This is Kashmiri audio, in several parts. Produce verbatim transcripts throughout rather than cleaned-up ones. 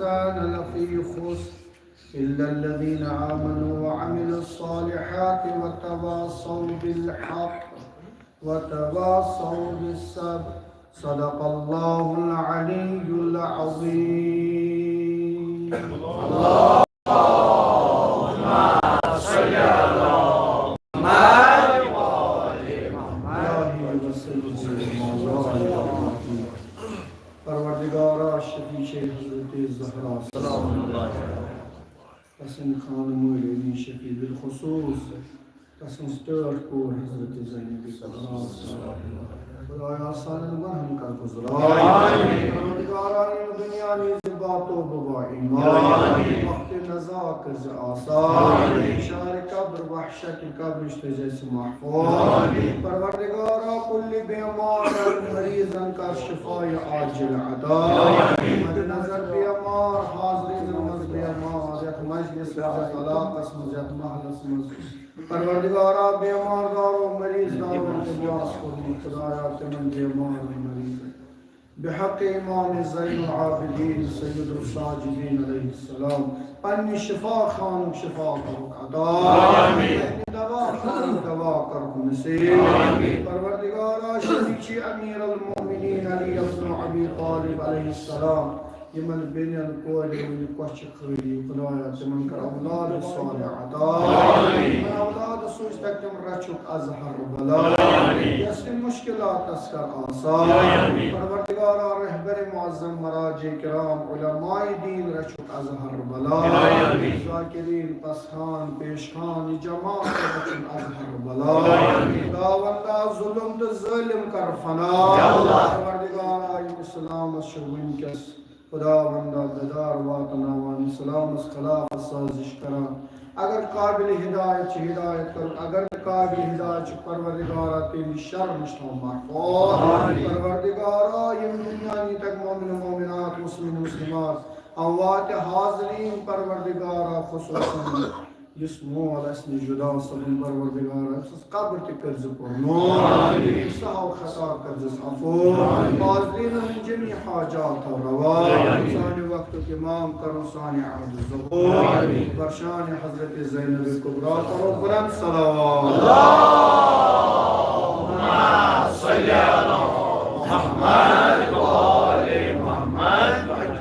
الإنسان لفي خسر إلا الذين آمنوا وعملوا الصالحات وتواصوا بالحق وتواصوا بالصبر. صدق الله العلي العظيم. پروردگارا، شفیع حضرت زہرا سلام اللہ علیہا، تسند خانہ مٲلۍ علی شفیع، بالخصوص تسٕنز ٹٲٹھ کوٗر حضرت زینب کبریٰ۔ خدایا، سانٮ۪ن گۄناہن کر گُزران۔ پروردگارا، یِم دُنیا نیٖزِ با توبہٕ با ایمان۔ وقت نزا کٔرزِ آسان۔ شہر قبر وحشت قبرش تھٲزِ اَسہِ محفوظ۔ پروردگارا، کُلہِ بیمار مریضن کر شفای عاجل عطا۔ مد نظر بیمار، حاضرینن منٛز بیمار، یتھ مجلس منٛز، یتھ علاقس منٛز، یتھ محلس منٛز۔ پروردگارا، بیمار دارو، مریض دارو، نماز پرنی خدایا، تمن بیمار مریض بحق امام زین العابدین سید الساجدین علیہ السلام پننہِ شفا خانک شفا کرُکھ عطا۔ پننہِ دوا خانک دوا کرُکھ نصیب۔ پروردگارا، شفیع چھی امیر المؤمنین علی ابن ابی طالب علیہ السلام، یمن بیٚنٮ۪ن کورٮ۪ن وُنہِ کۄچھِ خٲلی خدایا، تمن کر اولاد صالح عطا۔ تمن اولاد سوز تک تم رچھُک از ہر بلا۔ یس مشکلاتس کر آسان۔ پروردگارا، رہبر معظم، مراجع کرام، علماء دین رچھُک از ہر بلا۔ ذاکرین پسخان پیش خان، یہ جماعت رچھُن از ہر بلا۔ خداوندا، ظلم تہٕ ظٲلم کر فنا۔ پروردگارا، یم اسلامس چھُ وٕنکیٚس خداوندا، بیدار واتناوان، اسلامس خلاف سازش کران۔ اگر قابل ہدایت چھِ، ہدایت کرُن، اگر نہٕ قابل ہدایت چھِ، پروردگارا، تِہنٛدِ شر نِش تھاو محفوظ۔ پروردگارا، یِم دُنیا نیٖتکھ مؤمن مؤمنات، مسلم مسلمات، اموات حاضرین، پروردگارا، خصوصاً یُس مول اَسہِ نِش جُدا سَپُد، پروردگارا، أمۍ سٕنٛز قبر تہِ کٔرزِ پُرنوٗر، أمۍ سٕنٛز خطا کٔرزِس عفو، حاضریٖنَن ہٕنٛدۍ جمیع حاجات تھاو روا۔ سانہِ وقتُک امام کرُن سانہِ عہدِ ظہور، بر شانِ حضرت زینب کبریٰ کرو بلند صلوات۔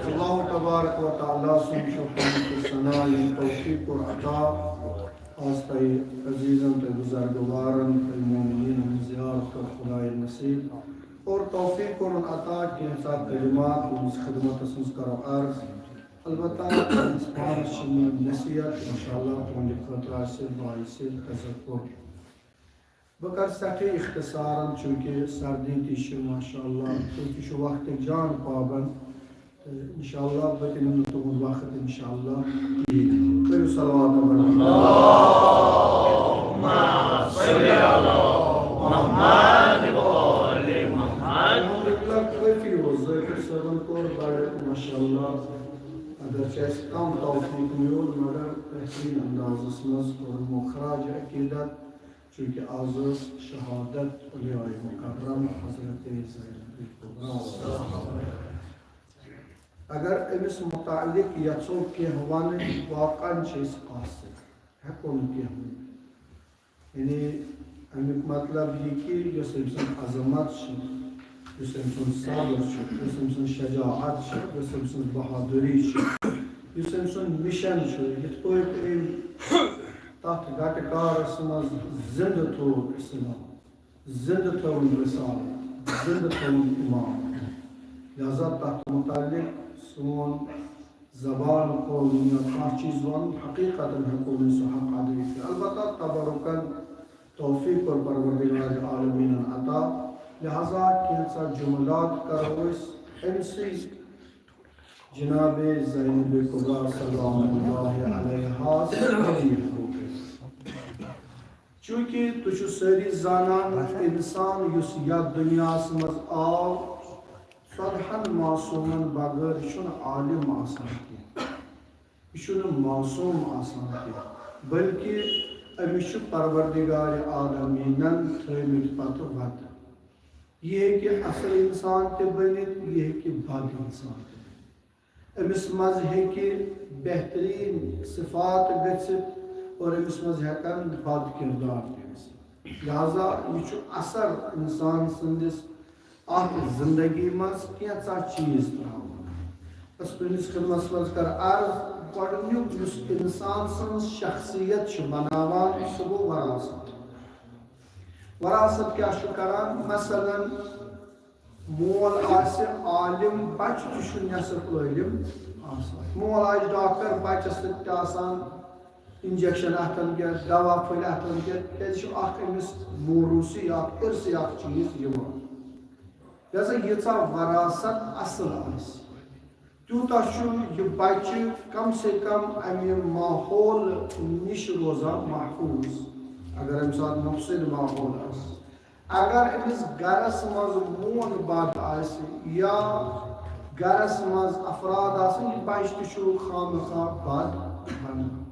اللہ تبارک و تعالیٰ سُنٛد شُکر تہٕ ثنا، ییٚمۍ توفیق کوٚر عطا۔ آز تۄہہِ عزیٖزن، تۄہہِ بُزرگوارن، تۄہہِ مومنیٖنن ہٕنٛز زیارت کٔر خۄدایَن نصیٖب اور توفیٖق کوٚرُن عطا۔ کینٛژھا کلمات تُہٕنٛزِ خدمتس منٛز کرو عرض۔ البتہ تُہٕنٛدِس پانس چھِ میٲنۍ نصیحت، انشاءاللہ تُہنٛدِ خٲطرٕ آسہِ باعث تذکر۔ بہٕ کرٕ سٮ۪ٹھٕے اختصارن، چوٗنٛکہِ سردی تہِ چھِ، ماشاءاللہ، تُہۍ تہِ چھِو وقتٕکۍ جان پابند۔ تہٕ انشاءاللہ بہٕ تہِ نِمہٕ نہٕ تُہُنٛد وقت، انشاءاللہ، کِہیٖنۍ۔ کٔرِو صلوات علی محمد۔ الحمدللہ، کٲفی اوس۔ ذٲکِر صٲبن کوٚر بڑٕ، ماشاءاللہ، اگر چھِ اَسہِ کم توفیٖق میوٗل، مگر بہتریٖن اندازس منٛز کوٚر یِمو خراج عقیدت، چوٗنٛکہِ آز ٲس شہادت اولیاء مکرم حضرت زینب کبریٰ۔ اگر أمِس متعلق یژھو کینٛہہ ونٕنۍ، واقعاً چھِ أسۍ قاصر، ہٮ۪کو نہٕ کینٛہہ ؤنِتھ۔ یعنی اَمیُک مطلب یہِ کہِ یۄس أمۍ سٕنٛز عظمت چھِ، یُس أمۍ سُنٛد صبر چھُ، یۄس أمۍ سٕنٛز شجاعت چھِ، یۄس أمۍ سٕنٛز بہادُری چھِ، یُس أمۍ سُنٛد مِشن چھُ، یِتھ پٲٹھۍ أمۍ تَتھ گٹہٕ کارَس منٛز زِندٕ تھوٚو اِسلام، زِندٕ تھٲوٕن رسالت، زِندٕ تھٲوٕن ایمان۔ لہذا تَتھ مُتعلِق سون زبان کھولُن یا کانٛہہ چیٖز وَنُن، حقیٖقتاً ہٮ۪کو نہٕ سُہ حق ادا کٔرِتھ۔ البتہ تبرکاً توفیٖق کوٚر پروردگار عالمیٖنَن عطا، لہذا کینٛژھا جملات کرو أسۍ أمۍ سٕے جناب زینب کبریٰ سلام اللہ علیہا۔ چوٗنٛکہِ تُہۍ چھِو سٲری زانان، اِنسان یُس یَتھ دُنیاہَس منٛز آو، ژۄدہَن معصوٗمَن بغٲر، یہِ چھُنہٕ عالِم آسان کینٛہہ، یہِ چھُنہٕ معصوٗم آسان کینٛہہ، بلکہِ أمِس چھُ پروردگار عالمیٖنَن تھٲومٕتۍ پَتہٕ وَتہٕ۔ یہِ ہیٚکہِ اَصٕل اِنسان تہِ بٔنِتھ، یہِ ہیٚکہِ بد اِنسان تہِ بٔنِتھ۔ أمِس منٛز ہیٚکہِ بہتریٖن صفات گٔژھِتھ اور أمِس منٛز ہٮ۪کن بد کردار تہِ گٔژھِتھ۔ لہذا یہِ چھُ اثر انسان سٕنٛدِس اَتھ زندگی منٛز کینٛژھا چیٖز ترٛاوان۔ بس تُہٕنٛدِس خدمتس منٛز کر عرض، گۄڈٕنیُک یُس انسان سٕنٛز شخصیت چھِ بناوان، سُہ گوٚو وراثت۔ وراثت کیٛاہ چھُ کران؟ مثلاً، مول آسہِ عالم، بچہٕ تہِ چھُ نٮ۪صٕف عٲلم آسان۔ مول آسہِ ڈاکٹر، بچس سۭتۍ تہِ آسان انجیکشن اتھن کٮ۪تھ، دوا پھٔلۍ اتھن کٮ۪تھ، کیازِ چھُ اکھ أمِس موروثی، اکھ ارثی اکھ چیٖز یِوان۔ لہذا ییٖژاہ وراثت اصل آسہِ، تیوٗتاہ چھُ یہِ بچہِ کم سے کم امہِ ماحول نِش روزان محفوظ۔ اگر امہِ ساتہٕ مُفسِد ماحول آسہِ، اگر أمِس گرس منٛز مول بد آسہِ یا گرس منٛز افراد آسن، یہِ بچہِ تہِ چھُ خامخواہ بد بنان۔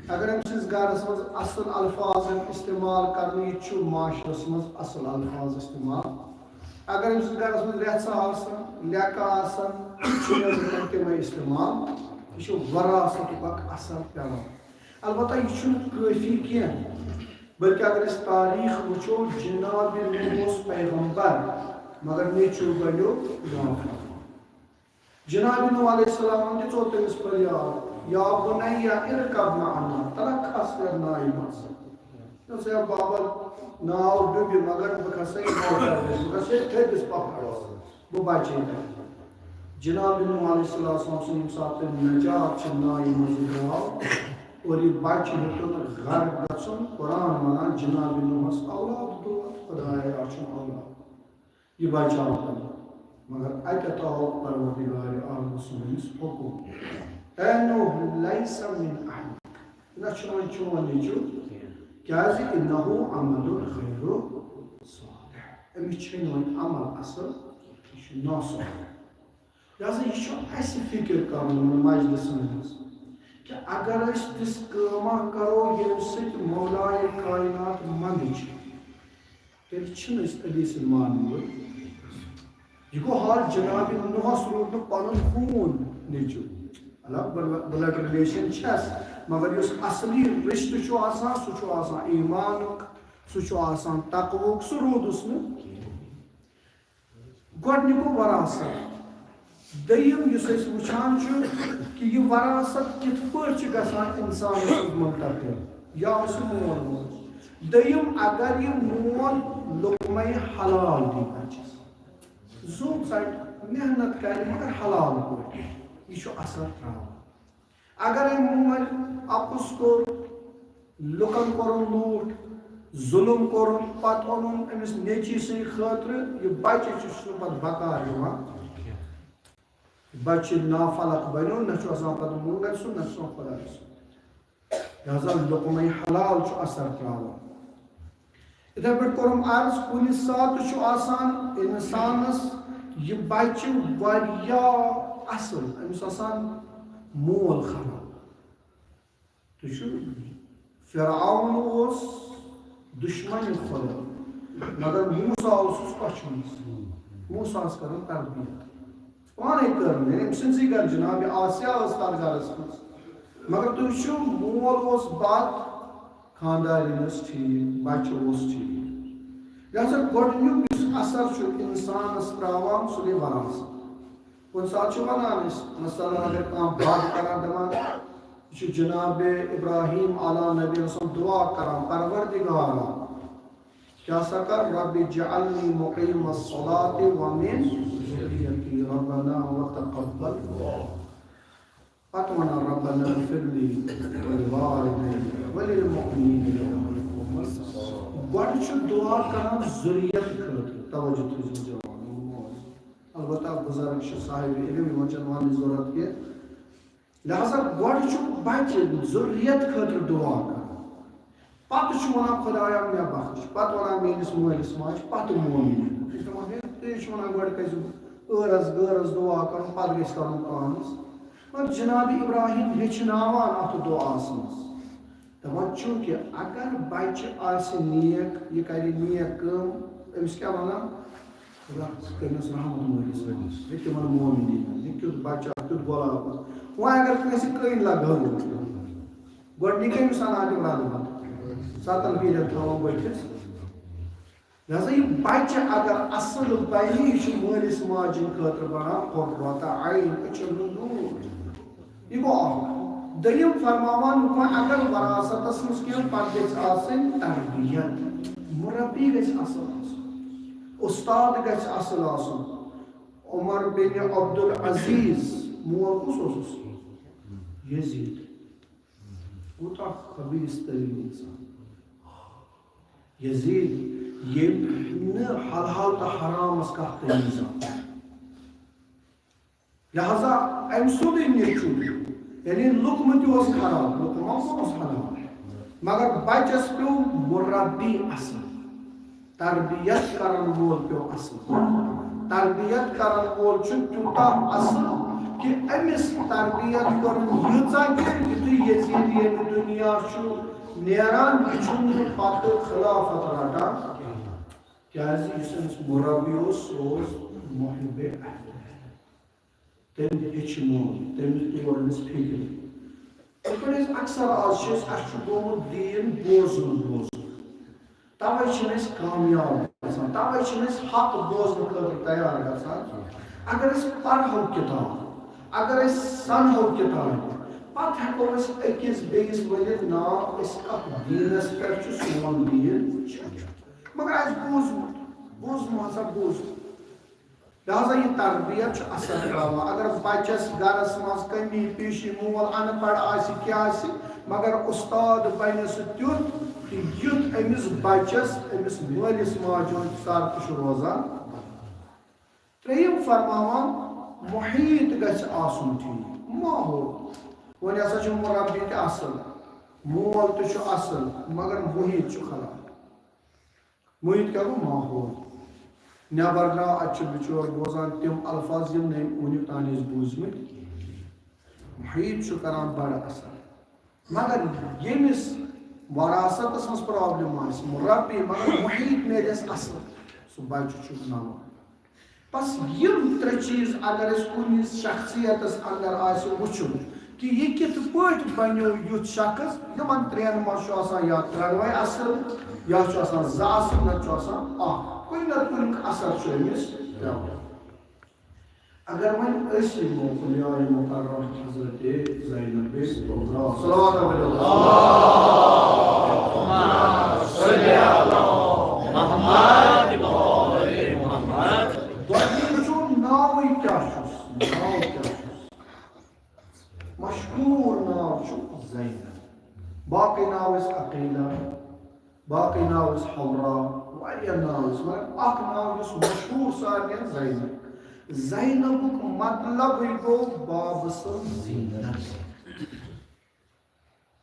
اگر أمۍ سٕنٛدِس گرس منٛز اصل الفاظ یِن استعمال کرنہٕ، یہِ تہِ چھُ معاشرس منٛز اصل الفاظ استعمال۔ اگر أمۍ سٕنٛدِس گرس منٛز رٮ۪ژھٕ آسن، لیٚکہٕ آسن، یہِ چھُ نیٚبرٕ کنہِ تِمے استعمال۔ یہِ چھُ وراثتُک اکھ اثر پٮ۪وان۔ البتہ یہِ چھُنہٕ کٲفی کینٛہہ، بلکہ اگر أسۍ تاریخ وٕچھو، جناب نوح اوس پیغمبر، مگر نیٚچوٗ بنیو نافرمان۔ جناب نوح علیہ السلام دِژو تٔمِس فریاد، "یا بنی ارکب معنا"، تلہ کھس یتھ نایہِ منٛز۔ دوٚپُس، "ہے بابا، ناو ڈُبہِ، مگر بہٕ کھسے موٹر، بہٕ کھسے تھٔدِس پہاڑس۔" بہٕ بچے تتہِ۔ جناب نوح علیہ السلام سُنٛد ییٚمہِ ساتہٕ نجات چھِ نایہِ منٛز درٛاو اور یہِ بچہِ ہیوٚتُن غرق گژھُن، قرآن ونان جناب نوحس اولاد دود، خدایا رچھُن اولاد۔ یہِ بچاو تٔمۍ۔ مگر اتٮ۪تھ آو پروردگار عالم سُنٛد أمِس حکم، "اے نوح، لیس من اہلک"، نہ چھُ وۄنۍ چون نیٚچو کینٛہہ۔ کیازِ؟ "انہ عمل غیر صالح"، أمِس چھُنہٕ وۄنۍ عمل اصل، یہِ چھُ ناصالح۔ لہذا یہِ چھُ اَسہِ فکر کرُن یِمن مجلسن منٛز کہِ اگر أسۍ تِژھ کٲم اکھ کرو ییٚمہِ سۭتۍ مولایہِ کائنات منٛدٕ چھِ، تیٚلہِ چھِنہٕ أسۍ علی سٕنٛدۍ مانن وٲلۍ۔ یہِ گوٚو حال جناب نوحس روٗد نہٕ پنُن خوٗن نیٚچو۔ مطلب، بل-، بلڈ ریلیشن چھس، مگر یُس اصلی رشتہٕ چھُ آسان، سُہ چھُ آسان ایمانُک، سُہ چھُ آسان تقوہُک، سُہ روٗدُس نہٕ۔ گۄڈٕنیُک گوٚو وراثت۔ دوٚیِم یُس أسۍ وٕچھان چھِ کہِ یہِ وراثت کِتھ پٲٹھۍ چھِ گژھان اِنسانَس منٛز منتقل، یا اوس یہِ مول موج۔ دوٚیِم، اگر یہِ مول لقمَے حلال دی بَچَس، زوٗ ژَٹہِ، محنت کَرِ، مگر حلال پٲٹھۍ، یہِ چھُ اثر ترٛاوان۔ اگر أمۍ مول اَپُز کوٚر، لُکن کوٚرُن لوٗٹھ، ظُلُم کوٚرُن، پتہٕ اوٚنُن أمِس نیٚچی سٕنٛدِ خٲطرٕ، یہِ بچہِ چھُ سُہ پتہٕ بکار یِوان۔ بچہِ نافلق بنیو، نہ چھُ آسان پتہٕ مۄنٛگن سُنٛد، نہ چھُ آسان خۄداے سُنٛد۔ لہذا لقمے حلال چھُ اثر ترٛاوان۔ یِتھے پٲٹھۍ کوٚرُم عرض، کُنہِ ساتہٕ چھُ آسان اِنسانَس یہِ بَچہِ واریاہ اَصٕل، أمِس آسان مول خراب۔ تُہۍ چھِو، فرعون اوس دُشمَن خۄدا، مگر موسیٰ اوسُس پَژھیومُت۔ موسیٰ ہَس کٔرٕن تربیت۔ پانے کٔر نہٕ، أمۍ سٕنٛزٕے گرِ جناب آسیا ٲس تَتھ گرَس منٛز۔ مگر تُہۍ وٕچھِو، مول اوس بد، خاندارِنۍ ٲس ٹھیٖک، بچہٕ اوس ٹھیٖک۔ لہذا گۄڈٕنیُک یُس اثر چھُ اِنسانَس ترٛاوان، سُہ گٔے وراثت۔ کُنہِ ساتہٕ چھِ وَنان أسۍ، مثلاً اگر کانٛہہ بد کران، دَپان، یہِ چھُ جناب ابراہیم علیٰ نبی سُنٛد دعا کران، پروردگارا، کیٛاہ سا کر، "رب اجعلنی مقیم الصلاۃ ومن ذریتی، ربنا وتقبل دعا۔" پتہٕ وَنان، "ربنا اغفر لی ولوالدی وللمؤمنین یوم یقوم الحساب۔" گۄڈٕ چھُ دعا کران ذُریت خٲطرٕ، توجہ تھٲیزیو جوان۔ البتہ بزرگ چھِ صاحب علم، یِمن چھَنہٕ وَننٕچ ضروٗرت کینٛہہ۔ لہذا گۄڈٕ چھُ بچہِ ذُریت خٲطرٕ دُعا کران، پتہٕ چھُ وَنان، "خۄدایا، مےٚ بخش"، پتہٕ وَنان، "میٲنِس مٲلِس ماجہِ"، پتہٕ مومِن۔ أسۍ دَپان، "ہے، تُہۍ چھِو وَنان گۄڈٕ گژھِ عٲرَس غٲرَس دُعا کَرُن، پتہٕ گژھِ کَرُن پانَس"۔ مگر جناب ابراہیم ہیٚچھناوان اَتھ دُعاہَس منٛز، دَپان، چوٗنٛکہِ اگر بچہِ آسہِ نیک، یہِ کَرِ نیک کٲم، أمِس کیٛاہ وَنان؟ خۄدا کٔرنَس رحمت مٲلِس رٔٹِس۔ ہے تِمَن مومنیٖنَن، یہِ کیُتھ بَچہ، کیُتھ غلام۔ وۄنۍ اگر کٲنٛسہِ کٔنۍ لَگٲو، گۄڈٕنِکۍ أمِس اَنان تِم رَلہٕ پَتہٕ۔ سَتَن پیٖرٮ۪ن تھاوان بٔٹھِس۔ لہذا یہِ بَچہِ اگر اَصٕل بَنہِ، یہِ چھُ مٲلِس ماجہِ ہِنٛدِ خٲطرٕ بَنان قُرَّتُ عَین، أچھَن ہُنٛد نوٗر۔ یہِ گوٚو اَکھ۔ دوٚیِم فرماوان، وۄنۍ اگر وراثتَس منٛز کینٛہہ، پَتہٕ گژھِ آسٕنۍ تربیت۔ مُربی گژھِ اَصٕل آسُن۔ اُستاد گژھِ اَصٕل آسُن۔ عمر بن عبدالعزیز، مول کُس اوسُس؟ یزید۔ کوٗتاہ خبیث تریٖن اِنسان۔ یزید، ییٚمۍ نہٕ حلال تہٕ حرامس کانٛہہ تمیٖزا۔ لہذا أمۍ سُنٛدُے نیٚچوٗ، یعنی لُکمہٕ تہِ اوس خراب، لُکہٕ ما اوس حلال، مگر بچس پیوٚو مُربی اصل، تربیت کرن وول پیوٚو اصل۔ تربیت کرن وول چھُ تیوٗتاہ اصل کہِ أمِس تربیت کٔرٕن ییٖژاہ کہِ یُتھُے یزید ییٚمہِ دُنیا چھُ نیران، یہِ چھُنہٕ پتہٕ خلافت رٹان کینٛہہ۔ کیازِ یُس أمِس مُربی اوس، سُہ اوس محب اہل بیت۔ تٔمۍ ہیٚچھنوو، تٔمۍ تور أمِس فِکرِ۔ یِتھ پٲٹھۍ أسۍ اکثر آز چھِ أسۍ، اَسہِ چھُ گوٚمُت دیٖن بوزُن بوزُن۔ تَوَے چھِنہٕ أسۍ کامیاب گژھان، تَوَے چھِنہٕ أسۍ حق بوزنہٕ خٲطرٕ تیار گژھان۔ اگر أسۍ پَرہو کِتاب، اگر أسۍ سَنہو کِتاب، پَتہٕ ہٮ۪کو أسۍ أکِس بیٚیِس ؤنِتھ، نا، أسۍ کَتھ دیٖنَس پٮ۪ٹھ چھُ سون دیٖن۔ مگر اَسہِ بوٗزمُت، بوٗزمُت ہسا بوٗزمُت۔ لہذا یہِ تربیت چھُ اثر تراوان۔ اگر بچس گرس منٛز کمی پیشی، مول ان پڑھ آسہِ، کیٛاہ آسہِ، مگر استاد بنہِ سُہ تیُتھ کہِ یُتھ أمِس بچس، أمِس مٲلِس ماجہِ ہُنٛد سر تہِ چھُ روزان۔ ترٛیٚیِم فرماوان، محیط گژھِ آسُن ٹھیٖک، ماحول۔ وۄنۍ ہسا چھُ مربی تہِ اصل، مول تہِ چھُ اصل، مگر محیط چھُ خراب۔ محیط کیٛاہ گوٚو؟ ماحول۔ نٮ۪بر درٛاو، اَتہِ چھُ بِچور بوزان تِم الفاظ، یِم نہٕ أمۍ وُنیُک تام ٲسۍ بوٗزمٕتۍ۔ محیط چھُ کران بڑٕ اثر۔ مگر ییٚمِس وراثتس منٛز problem آسہِ، رۄپیہِ، مگر محیط میلٮ۪س اصل، سُہ بچہٕ چھُ نوان۔ بس یِم ترٛےٚ چیٖز اگر أسۍ کُنہِ شخصیتس اندر آسہِ وٕچھُن کہِ یہِ کِتھ پٲٹھۍ بنیو یُتھ شخص، یِمن ترٛٮ۪ن منٛز چھُ آسان یا ترٛٮ۪نوَے اثر، یا چھُ آسان زٕ اثر، نتہٕ چھُ آسان اکھ۔ کُنہِ نتہٕ کُنیُک اثر چھُ أمِس پٮ۪وان۔ اگر وۄنۍ أسۍ یِمو کُلیایہِ مُکرم حضرت زینب کبریٰ، صلوات علیہ، اللہم صل علی محمد و آل محمد۔ گۄڈٕنیُک چھُ ناوٕے کیٛاہ چھُس؟ ناو کیٛاہ چھُس؟ مشہوٗر ناو چھُ زینب۔ باقٕے ناو ٲسۍ عقیلہ، باقٕے ناو ٲسۍ حورا، واریاہ ناو ٲسۍ، مگر اکھ ناو یُس مشہوٗر سارنٕے، زینب۔ زینبُک مطلبٕے گوٚو بابہٕ سٕنٛز زینب۔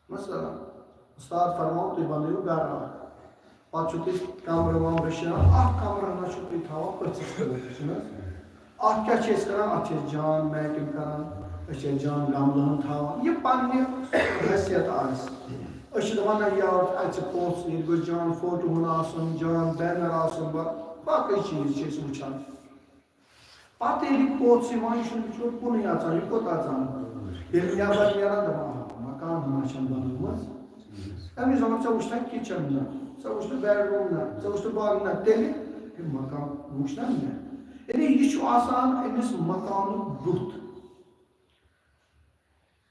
مثلاً، اُستاد فرماوان، تُہۍ بنٲیِو گرٕ اکھ۔ پتہٕ چھِو تُہۍ کمرٕ ومرٕ شیران، اکھ کمرٕ ہنا چھِو تُہۍ تھاوان پٔژھِس خٲطرٕ، چھُنہٕ حظ؟ اَتھ کیٛاہ چھِ أسۍ کران؟ اَتھ چھِ أسۍ جان میٹِنٛگ کران، أسۍ چھِ أسۍ جان گملہٕ ہن تھاوان، یہِ پننہِ حیثیت آسہِ۔ أسۍ چھِ دَپان، نہ، یہِ آو اَتہِ چھِ پوٚژھ، ییٚتہِ گوٚژھ جان فوٹو ہن آسُن، جان بینر آسُن، با-، باقٕے چیٖز چھِ أسۍ وٕچھان۔ پتہٕ ییٚلہِ یہِ پوٚژھ یِوان، یہِ چھُنہٕ بِچور کُنُے اژان، یہِ کوٚت اژان؟ ییٚلہِ نٮ۪بر نیران، دَپان، آ، مکان ہنا چھَم بنٲومٕژ۔ أمِس دَپان، ژےٚ وٕچھتھا کِچن نہ، ژےٚ وٕچھتھٕ بیڈ روٗم نہ، ژےٚ وٕچھتھٕ باغ نہ، تیٚلہِ یہِ مکان وٕچھ نہ مےٚ۔ یعنی یہِ چھُ آسان أمِس مکانُک بُتھ۔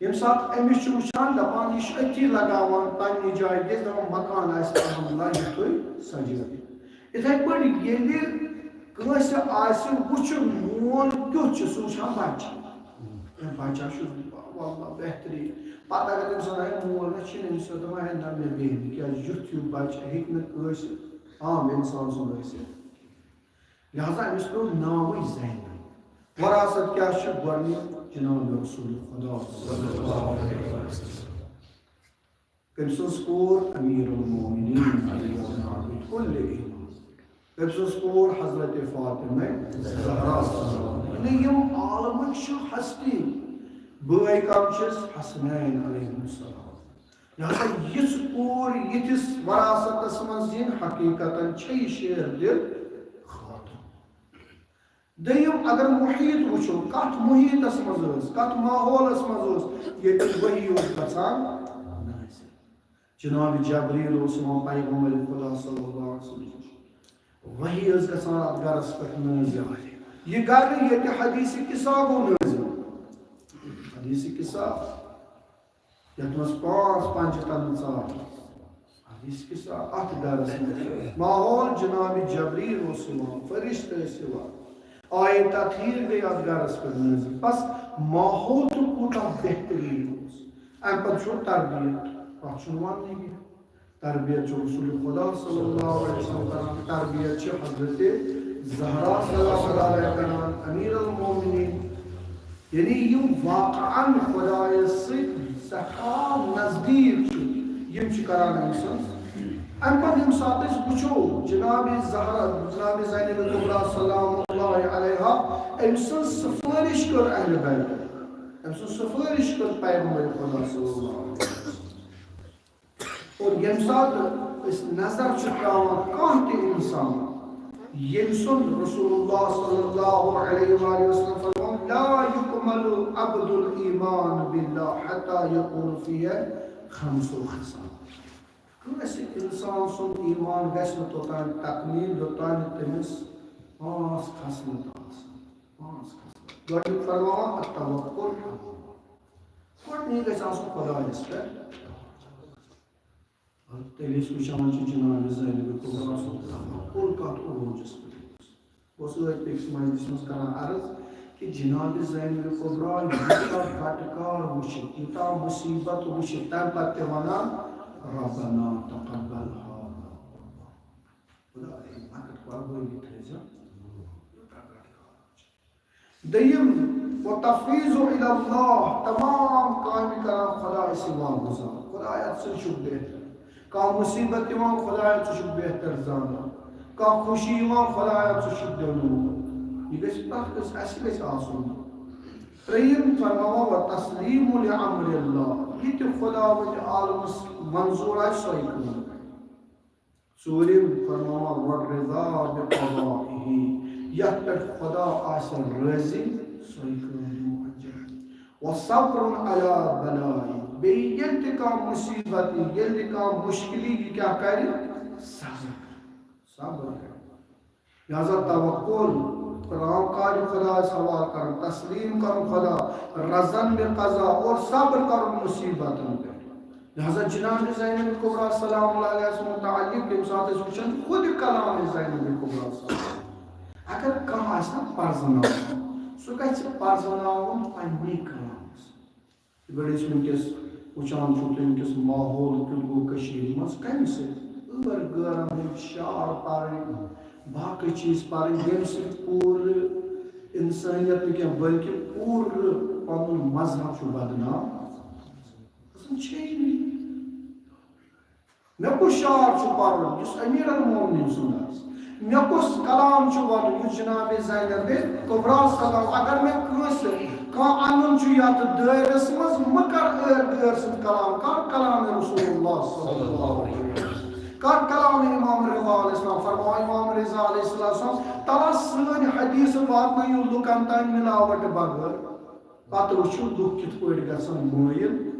ییٚمہِ ساتہٕ أمِس چھُ وٕچھان، دَپان، یہِ چھُ أتھی لگاوان پننہِ جایہِ، کیٛازِ دَپان، مکان آسہِ الحمدللہ یِتھُے سجٲوِتھ۔ یِتھَے پٲٹھۍ ییٚلہِ کٲنٛسہِ آسہِ وٕچھُن، مول کیُتھ چھُ، سُہ وٕچھان بچہِ۔ ہے، بچہ چھُ، واللہ بہتریٖن۔ پتہٕ اگر تٔمِس وَنان، ہے، مول نہ چھُنہٕ أمِس سۭتۍ، دَپان، ہے، نہ، مےٚ بیٚہہِ نہٕ، کیٛازِ یُتھ ہیوٗ بچہِ ہیٚکہِ نہٕ کٲنٛسہِ عام اِنسان سُنٛد ٲسِتھ۔ لہذا أمِس پیوٚو ناوٕے زینب۔ وراثت کیٛاہ چھِ؟ گۄڈٕنیُک جناب رسول خدا صلی اللہ علیہ وسلم۔ تٔمۍ سٕنٛز کوٗر امیر المومنین علی ابن ابی کل ایمان۔ تٔمۍ سٕنٛز کوٗر حضرت فاطمہ زہرا صلی اللہ علیہ وسلم۔ یعنی یِم عالمٕکۍ چھِ ہستی، بٲے کم چھِس؟ حسنین علیہ السلام۔ لہذا یِژھ کوٗر یِتھِس وراثتس منٛز یِن، حقیقتاً چھےٚ یہِ شیر دِل خاتون۔ دوٚیِم، اگر محیط وٕچھو، کتھ محیطس منٛز ٲس، کتھ ماحولس منٛز ٲس، ییٚتہِ وحی اوس گژھان نازل۔ جناب جبریل اوس یِوان پیغمبر خدا صلی اللہ علیہ وسلم نِش۔ وحی ٲس گژھان اتھ گرس پٮ۪ٹھ نازل۔ یہِ گرٕ ییٚتہِ حدیث قصہ گوٚو نازل۔ حدیث قصہ یتھ منٛز پانٛژھ پنجہِ تنہٕ ژاو۔ حدیث قصہ اتھ گرس منٛز۔ ماحول جناب جبریل اوس یِوان، فرشتہٕ ٲسۍ یِوان۔ آیے تطہیر گٔے اتھ گرس پٮ۪ٹھ نازل۔ بس ماحول تہِ کوٗتاہ بہتریٖن اوس۔ امہِ پتہٕ چھُ تربیت، اتھ چھُنہٕ وننٕے کینٛہہ۔ تربیت چھُ رسول خدا صلی اللہ علیہ وسلم کران، تربیت چھِ حضرت زہرا سلام اللہ علیہا کران، امیر المومنین۔ یعنی یِم واقعاً خدایس سۭتۍ سٮ۪ٹھاہ نزدیٖک چھِ، یِم چھِ کران أمۍ سٕنٛز۔ اَمہِ پتہٕ ییٚمہِ ساتہٕ أسۍ وٕچھو جناب زہرا، جناب زینب کبریٰ سلام اللہ علیہا، أمۍ سٕنٛز سفٲرِش کٔر اہل بیت، أمۍ سٕنٛز سفٲرِش کٔر پیغمبر خدا صلی اللہ علیہ وسلم۔ اور ییٚمہِ ساتہٕ أسۍ نظر چھِ ترٛاوان کانٛہہ تہِ اِنسان، ییٚمہِ سُنٛد رسول اللہ صلی اللہ علیہ وآلہ وسلم فرموو، "لا یکمل عبد الایمان باللہ حتی یکون فیہ خمس خصال۔" کٲنٛسہِ اِنسان سُنٛد ایمان گژھِ نہٕ توٚتام تکمیٖل، یوٚتام نہٕ تٔمِس پانٛژھ خصلت آسَن۔ پانٛژھ خصلت۔ گۄڈٕنیُک فرماوان التوکل علی اللہ۔ گۄڈٕنی گژھِ آسُن خدایَس پٮ۪ٹھ۔ تیٚلہِ أسۍ وٕچھان چھِ جناب زینب کبریٰ سُنٛد توکل کتھ عروجس پٮ۪ٹھ اوس۔ بہٕ اوسُس أتھۍ أکِس مجلسہِ منٛز کران عرض کہِ جناب زینب کبریٰ یوٗتاہ گٹہٕ کار وٕچھِتھ، یوٗتاہ مُصیبت وٕچھِتھ، تَمہِ پتہٕ تہِ وَنان، "ربنا تقبل ہذا۔" خدایا، مےٚ کتھ قربٲنی تھٲیزیو۔ یوٗتاہ گٹہٕ کار وٕچھِتھ۔ دوٚیِم، وتفویض الی اللہ، تمام کامہِ کران خدایہِ سٕے واگُزار۔ خدایا، ژٕ چھُکھ بہتر۔ کانٛہہ مُصیبت یِوان، خدایا، ژٕ چھُکھ بہتر زانان۔ کانٛہہ خوشی یِوان، خدایا، ژٕ چھُکھ دِنہٕ وول۔ یہِ گژھِ پرٛٮ۪تھ کٲنٛسہِ، اَسہِ گژھِ آسُن۔ ترٛیٚیِم فرماوان، وتسلیم لامر اللہ، یہِ تہِ خداوندِ عالمس منظوٗر آسہِ، سۄے کٲم کرِ۔ ژوٗرِم فرماوان، والرضا بقضائہ، یتھ پٮ۪ٹھ خدا آسہِ رٲضی، سۄے کٲم دِمو انجام۔ وصبر علی بلائہ، بیٚیہِ ییٚلہِ تہِ کانٛہہ مُصیبت یی، ییٚلہِ تہِ کانٛہہ مُشکِل یی، یہِ کیٛاہ کرِ؟ صبر۔ صبر کرِ۔ لہذا توکل، رام کار خدایس حوالہٕ کرُن، تسلیم کرُن خدا، رضا بقضا اور صبر کرُن مُصیبتن پٮ۪ٹھ۔ لہذا جناب زینب کبریٰ سلام اللہ علیہا متعلق ییٚمہِ ساتہٕ أسۍ وٕچھان چھِ خود کلام زینب کبریٰ سلام، اگر کانٛہہ آسہِ نا پرزناوُن، سُہ گژھِ پرزناوُن پننہِ کلامہٕ سۭتۍ۔ یِتھ پٲٹھۍ أسۍ وٕنکیٚس وٕچھان چھِو تُہۍ وٕنکیٚس ماحول کیُتھ گوٚو کٔشیٖرِ منٛز، کَمہِ سۭتۍ؟ ٲر غٲرَن ہٕنٛدۍ شعر پَرٕنۍ، باقٕے چیٖز پَرٕنۍ، ییٚمہِ سۭتۍ پوٗرٕ اِنسٲنیت نہٕ کینٛہہ بلکہِ پوٗرٕ پَنُن مذہب چھُ بدنام گژھان۔ چھے نہٕ۔ مےٚ کُس شعر چھُ پَرُن یُس امیر المومنین سُنٛد آسہِ؟ مےٚ کُس کلام چھُ وَنُن یُس جناب زینب کبریٰ سلام؟ اگر مےٚ کٲنٛسہِ کانٛہہ اَنُن چھُ یَتھ دٲیرَس منٛز، مہٕ کر ٲر غٲر سُنٛد کلام، کر کلام رسول اللہ صلی اللہ علیہ وسلم، کر کلام امام رضا علیہ السلام۔ فرماو امام رضا علیہ السلام، تَلہ سٲنۍ حدیث واتنٲیِو لُکَن تام ملاوٹ بغٲر۔ پتہٕ وٕچھِو لُکھ کِتھ پٲٹھۍ گژھن مٲیِل۔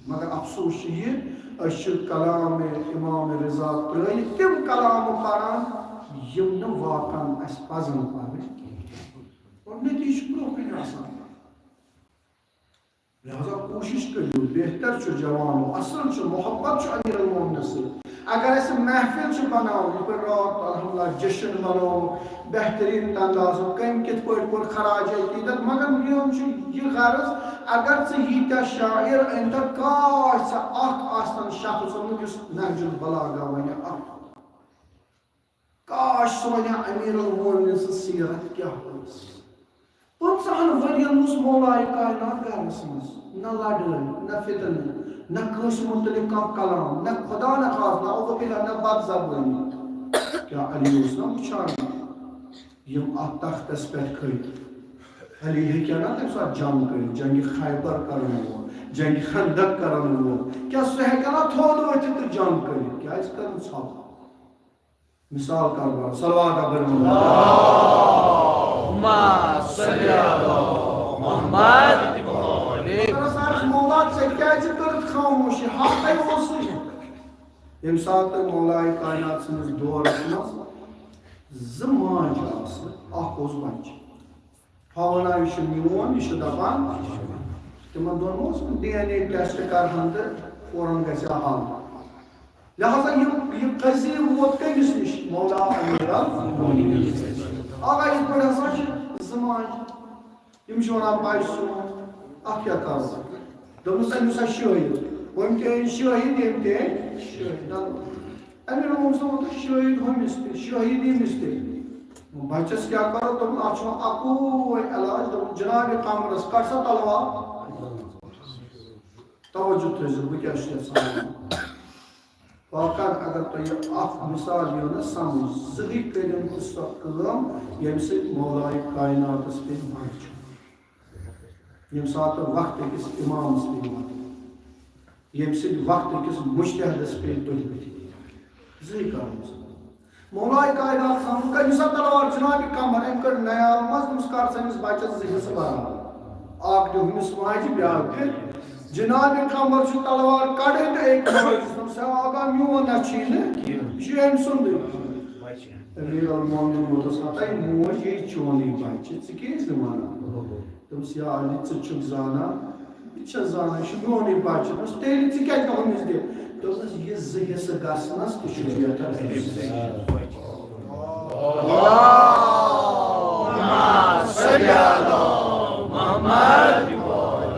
مگر افسوس چھُ یہِ، أسۍ چھِ کلام امام رضا ترٲیِتھ تِم کلام پران، یِم نہٕ واقعاً اَسہِ پزن پرٕنۍ کِہیٖنۍ۔ اور نتیجہٕ چھُ برونٛہہ کُن آسان۔ لہذا کوٗشِش کٔرِو، بہتر چھُ جوانو، اصل چھُ، محبت چھُ امیر المومنین سۭتۍ۔ اگر اسہِ محفل چھِ بناوٕنۍ، یِتھ پٲٹھۍ راتھ الحمدللہ جشن بنوو، بہترین اندازو، کٔمۍ کِتھ پٲٹھۍ کوٚر خراج عقیدت، مگر میون چھُ یہِ غرض، اگر ژٕ ییٖتیٛاہ شاعر أنۍ تہٕ کاش ژےٚ اکھ آسہِ تن شخص اوٚنمُت یُس نہج البلاغہ ونہِ اکھ۔ کاش سُہ ونہِ ہا امیر المومنین سٕنٛز سیرت کیٛاہ ٲس۔ پٕنٛژٕہن ؤرین اوس مولائے کائنات گرس منٛز، نہ لڑٲے، نہ فتنہٕ، نہ کٲنٛسہِ متعلق کانٛہہ کلام، نہ خدا نہ خاص، نہ اعوذ باللہ، نہ بدزبٲنی۔ کیٛاہ علی اوس نہ وٕچھان یِم اتھ تختس پٮ۪ٹھ کھٔتۍ؟ علی ہیٚکہِ ہا نہ تمہِ ساتہٕ جنگ کٔرِتھ، جنگِ خیبر کرن وول، جنگِ خندق کرن وول، کیٛاہ سُہ ہیٚکہِ ہا نہ تھوٚد ؤتھِتھ تہٕ جنگ کٔرِتھ؟ کیٛازِ کٔر نہٕ ژھۄپہٕ؟ مثال کاربار، صلوات اپٲرۍ وَنو۔ صلی علی محمد۔ مگر سر مولا، ژےٚ کیٛازِ کٔرٕتھ خاموشی؟ حقے اوسُے۔ ییٚمہِ ساتہٕ مولایہِ کائنات سٕنٛدِس دورس منٛز زٕ ماجہِ آسہٕ، اکھ اوس بچہِ۔ ہۄ ونان، "یہِ چھُ میون"، یہِ چھُ دپان، تِمن دۄن اوس ڈی این اے ٹیسٹ کرہن تہٕ فوراً گژھِ ہا حل۔ لہذا یہِ، یہِ قضیہ ووت کٔمِس نِش؟ مولا امیر المومنین۔ آقا، یِتھ پٲٹھۍ ہسا چھِ زٕ ماجہِ، یِم چھِ ونان، "بچہِ سون، اتھ کیٛاہ کرو؟" دوٚپمَس، "أمِس ہا شٲہِد"۔ ہُم تہِ أنۍ شٲہِد، یِم تہِ أنۍ شٲہِد۔ امیر المومنین صٲب ووٚن، "شٲہِد ہُمِس تہِ، شٲہِد ییٚمِس تہِ۔ بچس کیٛاہ کرو؟" دوٚپُن، "اتھ چھُ وۄنۍ اکُے علاج"۔ دوٚپُن، "جناب قمرس کڑ سا تلوار۔" توجہ تھٲیزیو، بہٕ کیٛاہ چھُس یژھان وَنُن۔ واقعاً اگر تۄہہِ یہِ اکھ مثال یِیو نہ سمجھ، زٕہٕے کٔرِو تہِ سۄ کٲم، ییٚمہِ سۭتۍ مولایہِ کائناتس پیٚیہِ منٛد چھُ، ییٚمہِ ساتہٕ وقت أکِس امامس پیٚیہِ وَتُن، ییٚمہِ سۭتۍ وقت أکِس مجتہدس پیٚیہِ تُلۍ مٕتۍ۔ زٕہٕے کٲم سمجھ۔ مولایہِ کائنات سمجھ، کٔمِس سا تلوار؟ جناب قمر، أمۍ کٔڑ نیال منٛز، تٔمِس کر سٲنِس بچس زٕ حصہٕ برابر۔ اکھ دِ ہُمِس ماجہِ، بیٛاکھ دِ جناب قمر۔ چھُ تلوار کڑٕنۍ تہٕ أکۍ ماجہِ چھُس دوٚپمُت، "سا آقا، میون نہ چھُے نہٕ، یہِ چھُ أمۍ سُنٛدٕے۔" امیر المومنین ووٚنُس، "ہتاے موج، یہِ چونُے بچہِ، ژٕ کیٛازِ نہٕ ونان؟" دوٚپمَس، "یا علی، ژٕ چھُکھ زانان، بہٕ تہِ چھَس زانان، یہِ چھُ میونُے بچہِ۔" دوٚپمَس، "تیٚلہِ ژٕ کیٛازِ نہٕ ہُمِس دِکھ؟" دوٚپمَس، "یہِ زٕ حصہٕ گژھنَس تہِ چھُ بہتر أمِس۔"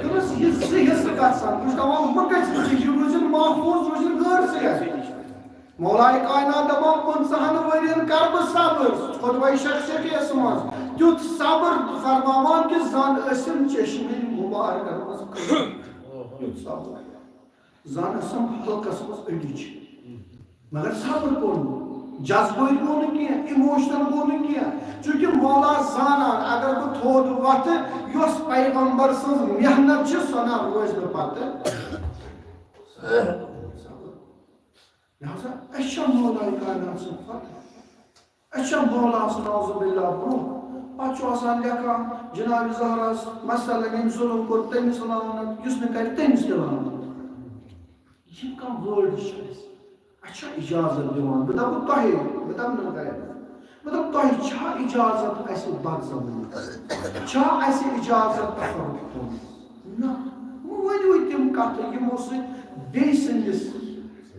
دوٚپمَس، "یہِ زٕ حصہٕ گژھن، بہٕ چھُس دَپان، مہٕ گژھِ، یہِ روٗزِن محفوٗظ، روٗزِن غٲرسٕے اَسہِ۔" مولائے کائنات دپان، "پٕنٛژٕہن ؤرین کر بہٕ صبر۔" خطبہ شخصیت یس منٛز تیُتھ صبر فرماوان کہ زن ٲسِم چشمہِ مبارکن منٛز کھٔنِتھ۔ تیُتھ صبر۔ زن ٲسِم حلقس منٛز أڈِج۔ مگر صبر کوٚر نہٕ۔ جذبٲتۍ گوٚو نہٕ کینٛہہ، emotional گوٚو نہٕ کینٛہہ۔ چونکہ مولا زانان، اگر بہٕ تھوٚد وۄتھٕ، یۄس پیغمبر سٕنٛز محنت چھِ، سۄ نہ روزِ نہٕ پتہٕ۔ لہذا أسۍ چھا مولائے کائنات سٕنٛدۍ کھۄتہٕ؟ أسۍ چھا مولس نعوذ باللہ برونٛہہ؟ پتہٕ چھُ آسان لیکھان، جناب زہراہس مثلاً ییٚمۍ ظلم کوٚر، تٔمِس لعنت، یُس نہٕ کرِ، تٔمِس تہِ لعنت۔ یِم کم word چھِ اَسہِ؟ اَسہِ چھا اجازت دِوان؟ بہٕ دپہٕ تۄہے، بہٕ دپہٕ نہٕ گرِ۔ مطلب، تۄہہِ چھا اجازت اَسہِ بدزبٲنی کرنٕچ؟ چھا اَسہِ اجازت تفرق تھاونٕچ؟ نہ۔ وۄنۍ ؤنِو تِم کتھٕ، یِمو سۭتۍ بیٚیہِ سٕنٛدِس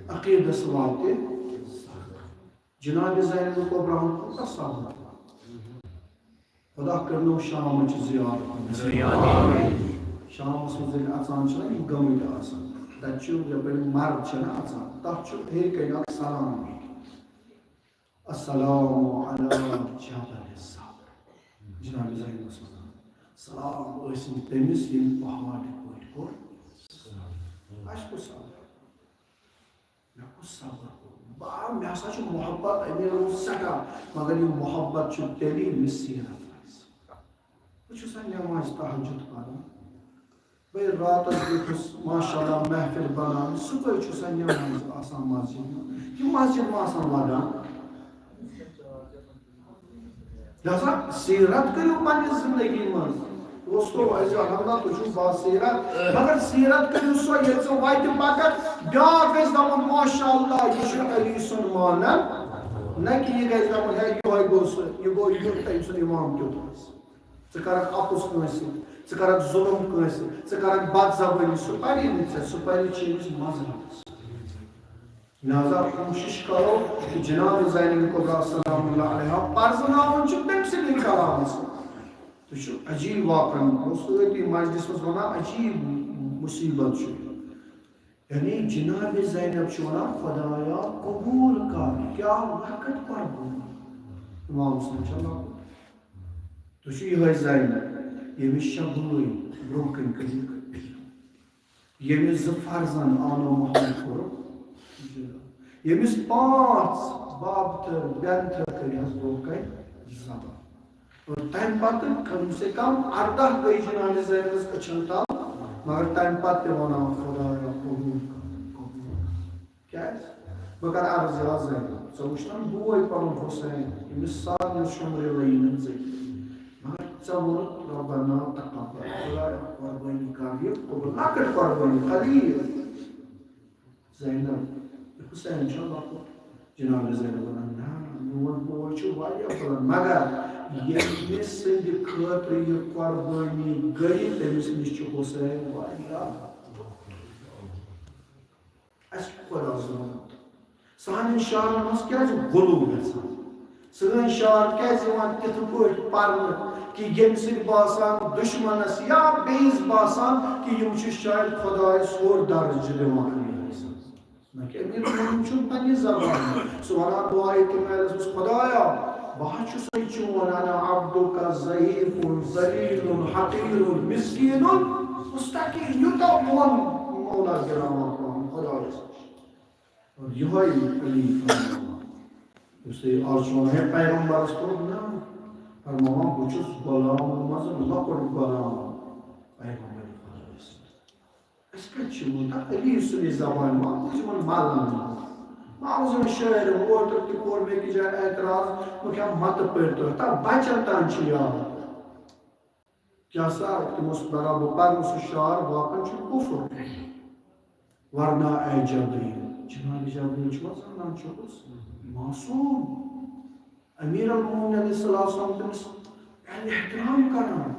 عقیدس واتہِ۔ جناب زینب کبریٰ ہُنٛد کوٗتاہ صبر۔ خدا کٔرنو شامٕچ زیارت۔ شامس منٛز ییٚلہِ اژان چھِ نا یِم گٔمٕتۍ آسان، تتہِ چھُ یپٲرۍ مرد چھِ نا اژان، تتھ چھُ ہیٚرِ کنہِ اکھ سلام۔ السلام علی جبل الصبر۔ جناب زینبس وَنان، سلام ٲسِن تٔمِس، ییٚمۍ پہاڑ یِتھ پٲٹھۍ کوٚر۔ اَسہِ کوٚر صبر۔ مےٚ کوٚر صبر۔ بہٕ آو، مےٚ ہسا چھُ محبت، أمیٖرَن اوس سٮ۪ٹھاہ، مگر یہِ محبت چھُ تیٚلہِ، ییٚلہِ مےٚ سیٖرت آسہِ۔ بہٕ چھُس سا نٮ۪مازِ تہجد پران۔ بہٕ ییٚلہِ راتس بیوٗٹھُس، ماشاءاللہ، محفل بناوٕنۍ، صُبحٲے چھُ سا نٮ۪مازِ آسان مسجد منٛز۔ یہِ مسجد ما آسان لگان؟ لہذا سیرت کٔرِو پننہِ زندگی منٛز۔ دوستو، عزیزو، الحمدللہ، تُہۍ چھِو با سیرت، مگر سیرت کٔرِو سۄ، ییٚلہِ ژٕ وتہِ پککھ، بیٛاکھ گژھِ دپُن، "ماشاءاللہ، یہِ چھُ علی سُنٛد مانن"، نہ کہِ یہِ گژھِ دپُن، "ہے، یِہوے گوٚو سُہ، یہِ گوٚو یُتھ، تٔمۍ سُنٛد امام کیُتھ اوس۔" ژٕ کرکھ اپُز کٲنٛسہِ، ژٕ کرکھ ظلم کٲنٛسہِ، ژٕ کرکھ بدزبٲنی، سُہ پری نہٕ ژےٚ، سُہ پری چھُ أمِس مذہبس۔ لہذا کوٗشِش کرو کہ جناب زینب کبریٰ سلام اللہ علیہا پرزناوُن چھُ تٔمۍ سٕنٛدِ کلامہٕ سۭتۍ۔ تُہۍ چھِو عجیٖب واقعن، بہٕ اوسُس أتی مجلس منٛز ونان، عجیٖب مصیبت چھُ۔ یعنی جناب زینب چھِ ونان، "خدایا قبول کر، کیٛاہ لۄکٕٹ قربٲنی۔" امام حسین چھا لۄکُٹ؟ تُہۍ چھِو یِہوٚے زینب، ییٚمِس شےٚ بٲے برٛونٛہہ کَنہِ کٔرِکھ۔ ییٚمِس زٕ فرزند آنو محمد کوٚرُکھ۔ ییٚمِس پانٛژھ بابتھٕر، بیٚنتھٕر کٔرۍ حظ برٛونٛہہ کَنہِ ذبح۔ اور تَمہِ پَتہٕ کم سے کم اَرداہ گٔے جناب زینبس أچھن تَل، مگر تَمہِ پَتہٕ تہِ وَنان، "خدایا، قبوٗل کر، قبوٗل کر۔" کیٛازِ؟ بہٕ کَرٕ عرض یا زینب، ژےٚ وُچھتَن بوے پَنُن حسین، ییٚمِس سارنٕے شۄنٛگرِ لٔگۍ نہٕ ژٔکۍ۔ مگر ژےٚ ووٚنُتھ ربنا تقبل، خدایا قربٲنی کر، یہِ قبول، لۄکٕٹ قربٲنی، خلیل۔ زینب، حسین چھا لۄکُٹ؟ جناب زینب ونان، نہ، میون بوے چھُ واریاہ بُلند، مگر ییٚمہِ سٕنٛدِ خٲطرٕ یہِ قربٲنی گٔیہِ، تٔمِس نِش چھُ حسین واریاہ۔ اَسہِ چھُ خۄدا سُنٛد۔ سانٮ۪ن شعرن منٛز کیٛازِ غلو گژھان؟ سٲنۍ شعر کیٛازِ یِوان تِتھ پٲٹھۍ پرنہٕ کہِ ییٚمہِ سۭتۍ باسان دُشمنس یا بیٚیِس باسان کہِ یِم چھِ شاید خۄدایس ہیوٚر درجہٕ دِوان؟ نہ کہِ امیر المومنین چھُنہٕ پننہِ زبانہِ۔ سُہ ونان دعایہِ تہِ میلس منٛز، خۄدایا، بہٕ ہا چھُسے چون، انا عبدک ضعیف ذلیل حقیر مسکین مستقیم۔ یوٗتاہ ووٚن مولا گراما پہم خۄدایس۔ اور یِہوٚے علی فرماوان، یُس تُہۍ آز چھُ وَنان، ہے، پیغمبرس کوٚر نہ، فرماوان، بہٕ چھُس غلامو منٛز لۄکُٹ غلام پیغمبر خۄدایس۔ أسۍ کَتہِ چھِ وۄنۍ تَتھ علی سٕنٛدِ زبانہِ؟ ما بوٗز یِمَن مَلَن؟ ما بوٗز یِمَن شٲعرَن؟ اوترٕ تہِ کوٚر مےٚ أکِس جایہِ اعتراض، بہٕ کیٛاہ مَتہٕ پٔرۍ تہٕ تَتھ بَچَن تام چھِ یاد۔ کیٛاہ سا تِم اوس برابر پَرُن سُہ شعر، واقعاً چھُ کُفر۔ ورنا اے جبریل، جناب جبریل چھُوا زانان چھُکھ؟ معصوم۔ امیر المومنین علیہ الصلوۃ والسلام تٔمِس یعنی احترام کران۔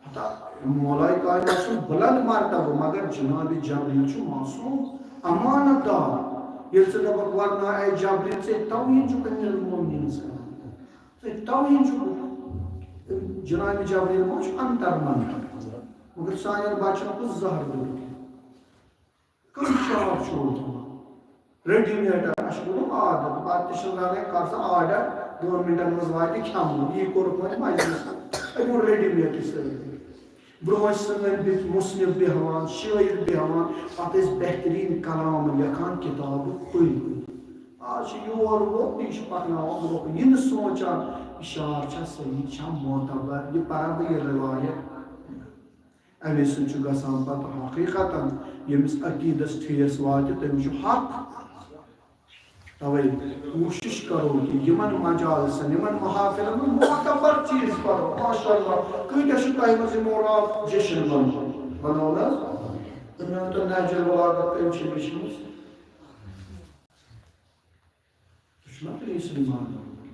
ہتا مولائے کائنات سُنٛد بلند مرتبہ، مگر جناب جبریل چھُ معصوم، امانت دار۔ ییٚلہِ ژٕ دپکھ ورنا اے جبریل، ژےٚ توہین چھُکھ امیر المومنینس کران۔ ژےٚ توہین چھُکھ۔ جناب جبریل ما چھُ انتر منتر، مگر سانٮ۪ن بچن کُس زہر دیُتُکھ؟ کم شراب چھُ اوٚنمُت؟ ریڈی میڈ، اَسہِ چھُ کوٚرمُت آرڈر، پَتہٕ تہِ چھِنہٕ رَنٕنۍ، کر سا آرڈر، دۄن مِنٹَن منٛز واتہِ کھٮ۪مو۔ یی کوٚرُکھ وۄنۍ مجلس، أمۍ اوٚن ریڈی میڈٕے سۭتۍ۔ برٛونٛہہ ٲسۍ سٲنۍ بِتھۍ مُصنِف بیٚہوان، شٲعر بیٚہوان، پَتہٕ ٲسۍ بہتریٖن کلام لیکھان کِتابہٕ پٔرۍ پٔرۍ۔ آز چھِ یور ووت، یہِ چھُ پَکناوان برٛونٛہہ کُن، یہِ نہٕ سونٛچان، یہِ شعر چھا صحیح، چھا معتبر، یہِ پَرا بہٕ یہِ رِوایت۔ اَمے سۭتۍ چھُ گژھان پَتہٕ حقیٖقتاً ییٚمِس عقیٖدَس ٹھیس واتہِ، تٔمِس چھُ حق۔ تَوَے کوٗشِش کَرو کہِ یِمَن مجالسَن، یِمَن محافلَن منٛز معتبر چیٖز پَرو۔ ماشاءاللہ، کۭتیٛاہ چھِ تۄہہِ منٛز یِمو راتھ جشن بَنومُت؟ بَنوو نہٕ حظ؟ تہٕ مےٚ ؤنۍ تو، نہج البلاغہ کٔمۍ چھِ لیٚچھمٕژ؟ تُہۍ چھِو نا پلیٖس ایمان؟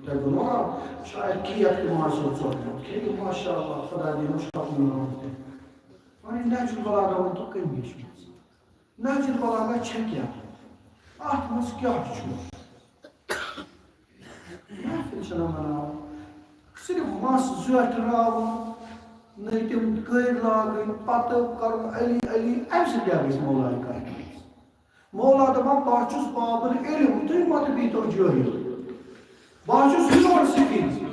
تۄہہِ ووٚنوُ نا، شاید کیک تہِ ما آسیو ژوٚٹمُت؟ کھیٚیِو، ماشاء اللہ، خۄدا دِیِن شفا تہِ۔ وۄنۍ نہج البلاغہ ؤنۍ تو کٔمۍ لیٚچھمٕژ؟ نہج البلاغہ چھےٚ کیٛاہ؟ اَتھ منٛز کیٛاہ چھُ؟ محفل چھَنہ مناوٕنۍ۔ صرف مَس زیٹھ راوُن، نٔٹۍ تِم کٔرۍ لاگٕنۍ، پَتہٕ کَرُن علی علی، اَمہِ سۭتۍ کیٛاہ گژھِ مولایہِ کائنات؟ مولا دپان، بہٕ چھُس باب العلم، تُہۍ مت بیٖتو جٲہِل۔ بہٕ چھُس یونیورسٹی،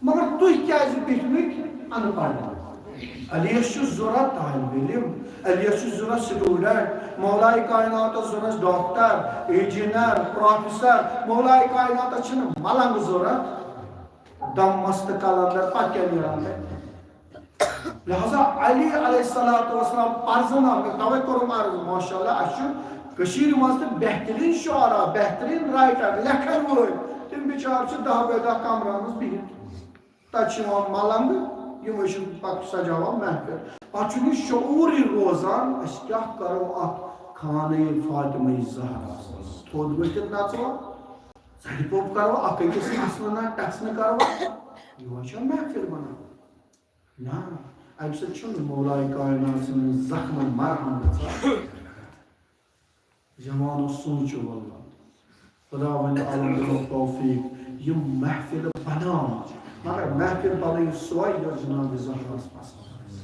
مگر تُہۍ کیٛازِ بیٖٹھمٕتۍ اَن پَڑھ؟ علیَس چھُ ضوٚرَتھ طالب علم، علیَس چھُ ضوٚرَتھ سٹوڈنٹ، مولائے کائناتَس ضوٚرَتھ ڈاکٹر، انجینئر، پروفیسر، مولائے کائناتَس چھِنہٕ ملنگ ضوٚرَتھ، دم مست قلندر، پَتہٕ کیٛاہ نیران تَتہِ؟ لہذا علی علیہ الصلوۃ والسلام پرزناو مےٚ، توے کوٚرُم عرض، ماشاءاللہ، اَسہِ چھُ کٔشیٖرِ منٛز تہِ بہتریٖن شعرا، بہتریٖن رائٹر، لیکھن وٲلۍ۔ تِم بِچار چھِ دَہ بے دَہ کمرن منٛز بِہِتھ۔ تَتہِ چھِ یِوان ملنگ، یِمے چھِ پتہٕ سجاوان محفل۔ پتہٕ چھُنہٕ یہِ شعوٗرٕے روزان، أسۍ کیٛاہ کرو اَتھ خانہ فاطمہ زہرا تھوٚد ؤتھِتھ نژوا، ژَرِ پوٚپ کروا، اکھ أکِس اَسنہٕ نہ ٹَسنہٕ کروا، یِہوے چھا محفل بنان؟ نہ، اَمہِ سۭتۍ چھُنہٕ مولائے کائنات سٕنٛدٮ۪ن زخمن مرہم گژھان۔ جوانو، سوٗنٛچِو واللہ، خداوند عالم دِنو توفیق، یِم محفلہٕ بناوان، مگر محفل بنٲیِو سۄے، یۄس جناب زہراہس پسند آسہِ۔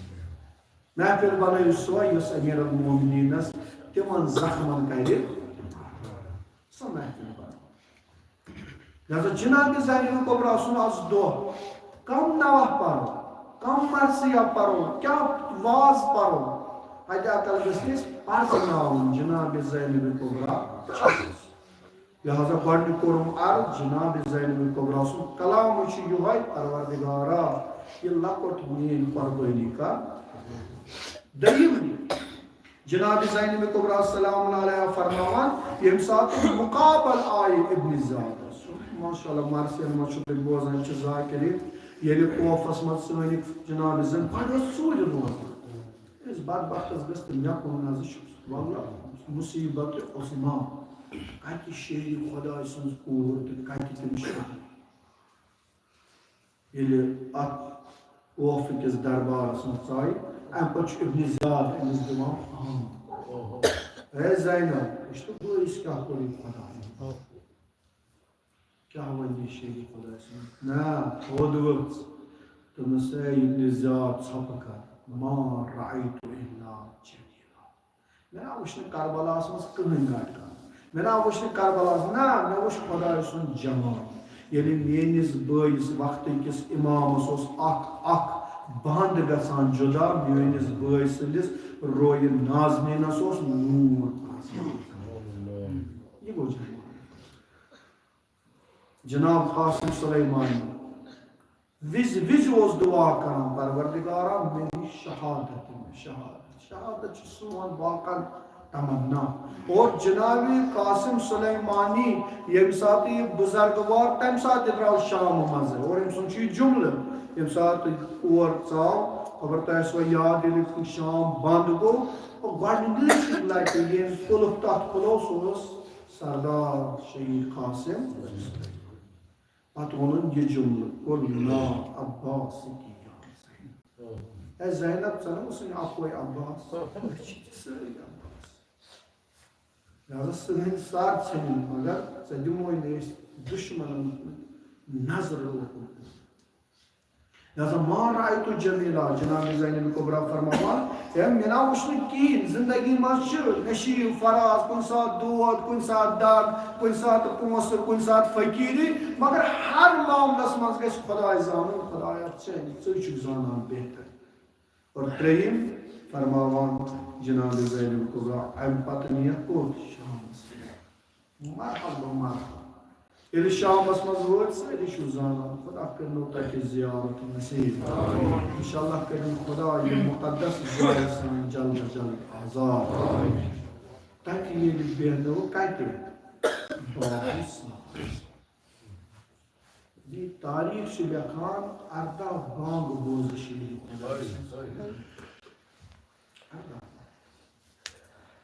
محفل بنٲیِو سۄے، یۄس امیر المومنینس تِمن زخمن کرِ۔ سۄ محفل بناوان۔ لہذا جناب زینب کبریٰ سُنٛد از دۄہ کم نوحہٕ پرو، کم مرثیہ پرو، کیٛاہ واز پرو، حد اقل گژھِ نہٕ أسۍ پرزناوُن جناب زینب کبریٰ۔ لہذا گۄڈٕنیُک کوٚرُم عرض، جناب زینب کبریٰ سُنٛد کلام چھُ یِہوٚے، پروردگارا، یہِ لۄکُٹ میٛٲنۍ قربٲنی کر۔ دوٚیِم، جناب زینب کبریٰ سلام علیہا فرماوان، ییٚمہِ ساتہٕ مقابل آیہِ ابن زیاد۔ ماشاءاللہ، مرثین منٛز چھُ تُہۍ بوزان چھِ ذاکرین، ییٚلہِ کوفس منٛز سٲنۍ جناب زن گۄڈٕ ٲس ژوٗرِ روزان، أمِس بدبختس گٔژھ تہٕ مےٚ کُن نظر چھُ، واللہ مصیبت عظمیٰ، کتہِ شیرِ خۄداے سٕنٛز کوٗر تہٕ کتہِ تٔمِس شوہر۔ ییٚلہِ اتھ کوفہٕ کِس دربارس منٛز ژایہِ، امہِ پتہٕ چھُ ابن زیاد أمِس دِوان پھانٛگ۔ اے زینب، وٕچھ تہٕ بٲیِس کیٛاہ کوٚر یہِ خۄدایَن۔ کیٛاہ وَنہِ یہِ شیرِ خۄداے سُنٛد؟ نہ، تھوٚد ؤژھ۔ دوٚپنَس، اے ابن زیاد، ژھۄپہٕ کر۔ ما رأیت الا جمیلا۔ مےٚ نہ وٕچھ نہٕ کربلاہَس منٛز کٕہٕنۍ گاٹہٕ کانٛہہ۔ مےٚ نہ وٕچھ نہٕ کربلاہَس، نہ، مےٚ وٕچھ خۄداے سُنٛد جمال۔ ییٚلہِ میٛٲنِس بٲیِس وقتہٕ کِس اِمامَس اوس اکھ اکھ بنٛد گژھان جُدا، میٛٲنِس بٲے سٕنٛدِس رویہِ نازنیٖنَس اوس نوٗر آسان۔ یہِ گوٚو جمال۔ جناب قاسم سلیمانی وِزِ وِزِ اوس دُعا کران، پروردگارا، مےٚ دِ شہادت، مےٚ شہادت۔ شہادت چھُ سون باقن تمنا۔ اور جناب قاسم سلیمانی ییٚمہِ ساتہٕ یہِ بُزرگوار، تَمہِ ساتہٕ تہِ درٛاو شام منٛزٕ۔ اور أمۍ سُنٛد چھُ یہِ جملہٕ، ییٚمہِ ساتہٕ اور ژاو، خبر تۄہہِ آسِوا یاد، ییٚلہِ شام بنٛد گوٚو، گۄڈٕنِچ لٹہِ ییٚمۍ قُلُف تَتھ کھُلوو، سُہ اوس سردار شہید قاسم۔ پتہٕ ووٚنُن یہِ جملہٕ، "قلنا عباس کی یا زینب۔" اے زینب، ژٕ نہ اوسُے اکوے عباس، أسۍ چھِ ژےٚ سٲری عباس۔ لہذا سٲنۍ سر ژھٕنِن، مگر ژےٚ دِموے نہٕ أسۍ دُشمنن نظرٕ اوکُن۔ لہذا ما رأیت جمیلا، جناب زینب کبریٰ فرماوان، ہے، مےٚ نہ وُچھ نہٕ کِہیٖنۍ۔ زندگی منٛز چھِ نشیب فراز، کُنہِ ساتہٕ دود، کُنہِ ساتہٕ درد، کُنہِ ساتہٕ پونٛسہٕ، کُنہِ ساتہٕ فقیٖری، مگر ہر معاملس منٛز گژھِ خۄداے زانُن، خۄدایا، ژٕ، ژٕے چھُکھ زانان بہتر۔ اور ترٛیٚیِم فرماوان جناب زینب کبریٰ، امہِ پتہٕ نِیَکھ کوٚت؟ شامس۔ مرحبا، مرحبا۔ ییٚلہِ شامس منٛز وٲتۍ، سٲری چھِو زانان، خۄدا کٔرِنو تۄہہِ تہِ زیارت نصیب۔ انشاءاللہ کٔرِن خۄدا یہِ مُقدس جاے سٲنۍ جلد جلد آزاد۔ تَتہِ ییٚلہِ بیٚہنو کَتہِ؟ بابُ سماعس۔ یہِ تاریخ چھِ لیکھان، ارداہ بانگ بوزٕ شیرِ خۄداے سٕنٛز۔ ارداہ۔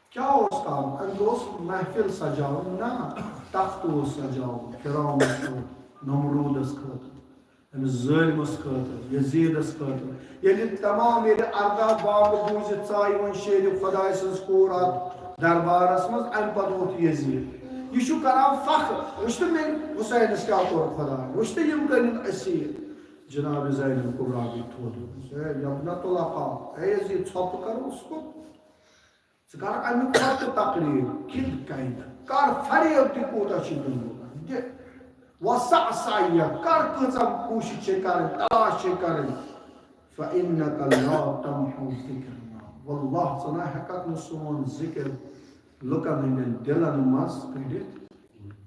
کیٛاہ اوس کرُن؟ أمۍ اوس محفل سجاوُن، نہ، تخت اوس سجاوُن فرعونس خٲطرٕ، نمرودس خٲطرٕ، أمِس ظٲلمس خٲطرٕ، یزیدس خٲطرٕ۔ ییٚلہِ تمام، ییٚلہِ ارداہ بانگ بوٗزِتھ ژایہِ وۄنۍ شیرِ خۄداے سٕنٛز کوٗر اتھ دربارس منٛز، امہِ پتہٕ ووٚتھ یزید۔ یہِ چھُ کران فخر، وٕچھ تہٕ مےٚ حسینس کیٛاہ کوٚر خۄداین، وٕچھ تہٕ یِم کٔرِن اسیٖر۔ جناب زینب کبریٰ گٔے تھوٚد۔ اے یبنۃ العقا، اے یزید، ژھۄپہٕ کر اوس کوٚت؟ ژٕ کر اَمہِ کھۄتہٕ تقریر، کِتھ کٔنۍ؟ کر فریب تہِ کوٗتاہ چھُ دیُن لُکن؟ دِ۔ وسع سعیک، کر کۭژاہ کوٗشِش چھے کرٕنۍ، تلاش چھے کرٕنۍ۔ فإنک لا تمحو ذکرنا۔ واللہ، ژٕ نہ ہٮ۪ککھ نہٕ سون ذکر لُکن ہٕنٛدٮ۪ن دِلن منٛز کٔڑِتھ۔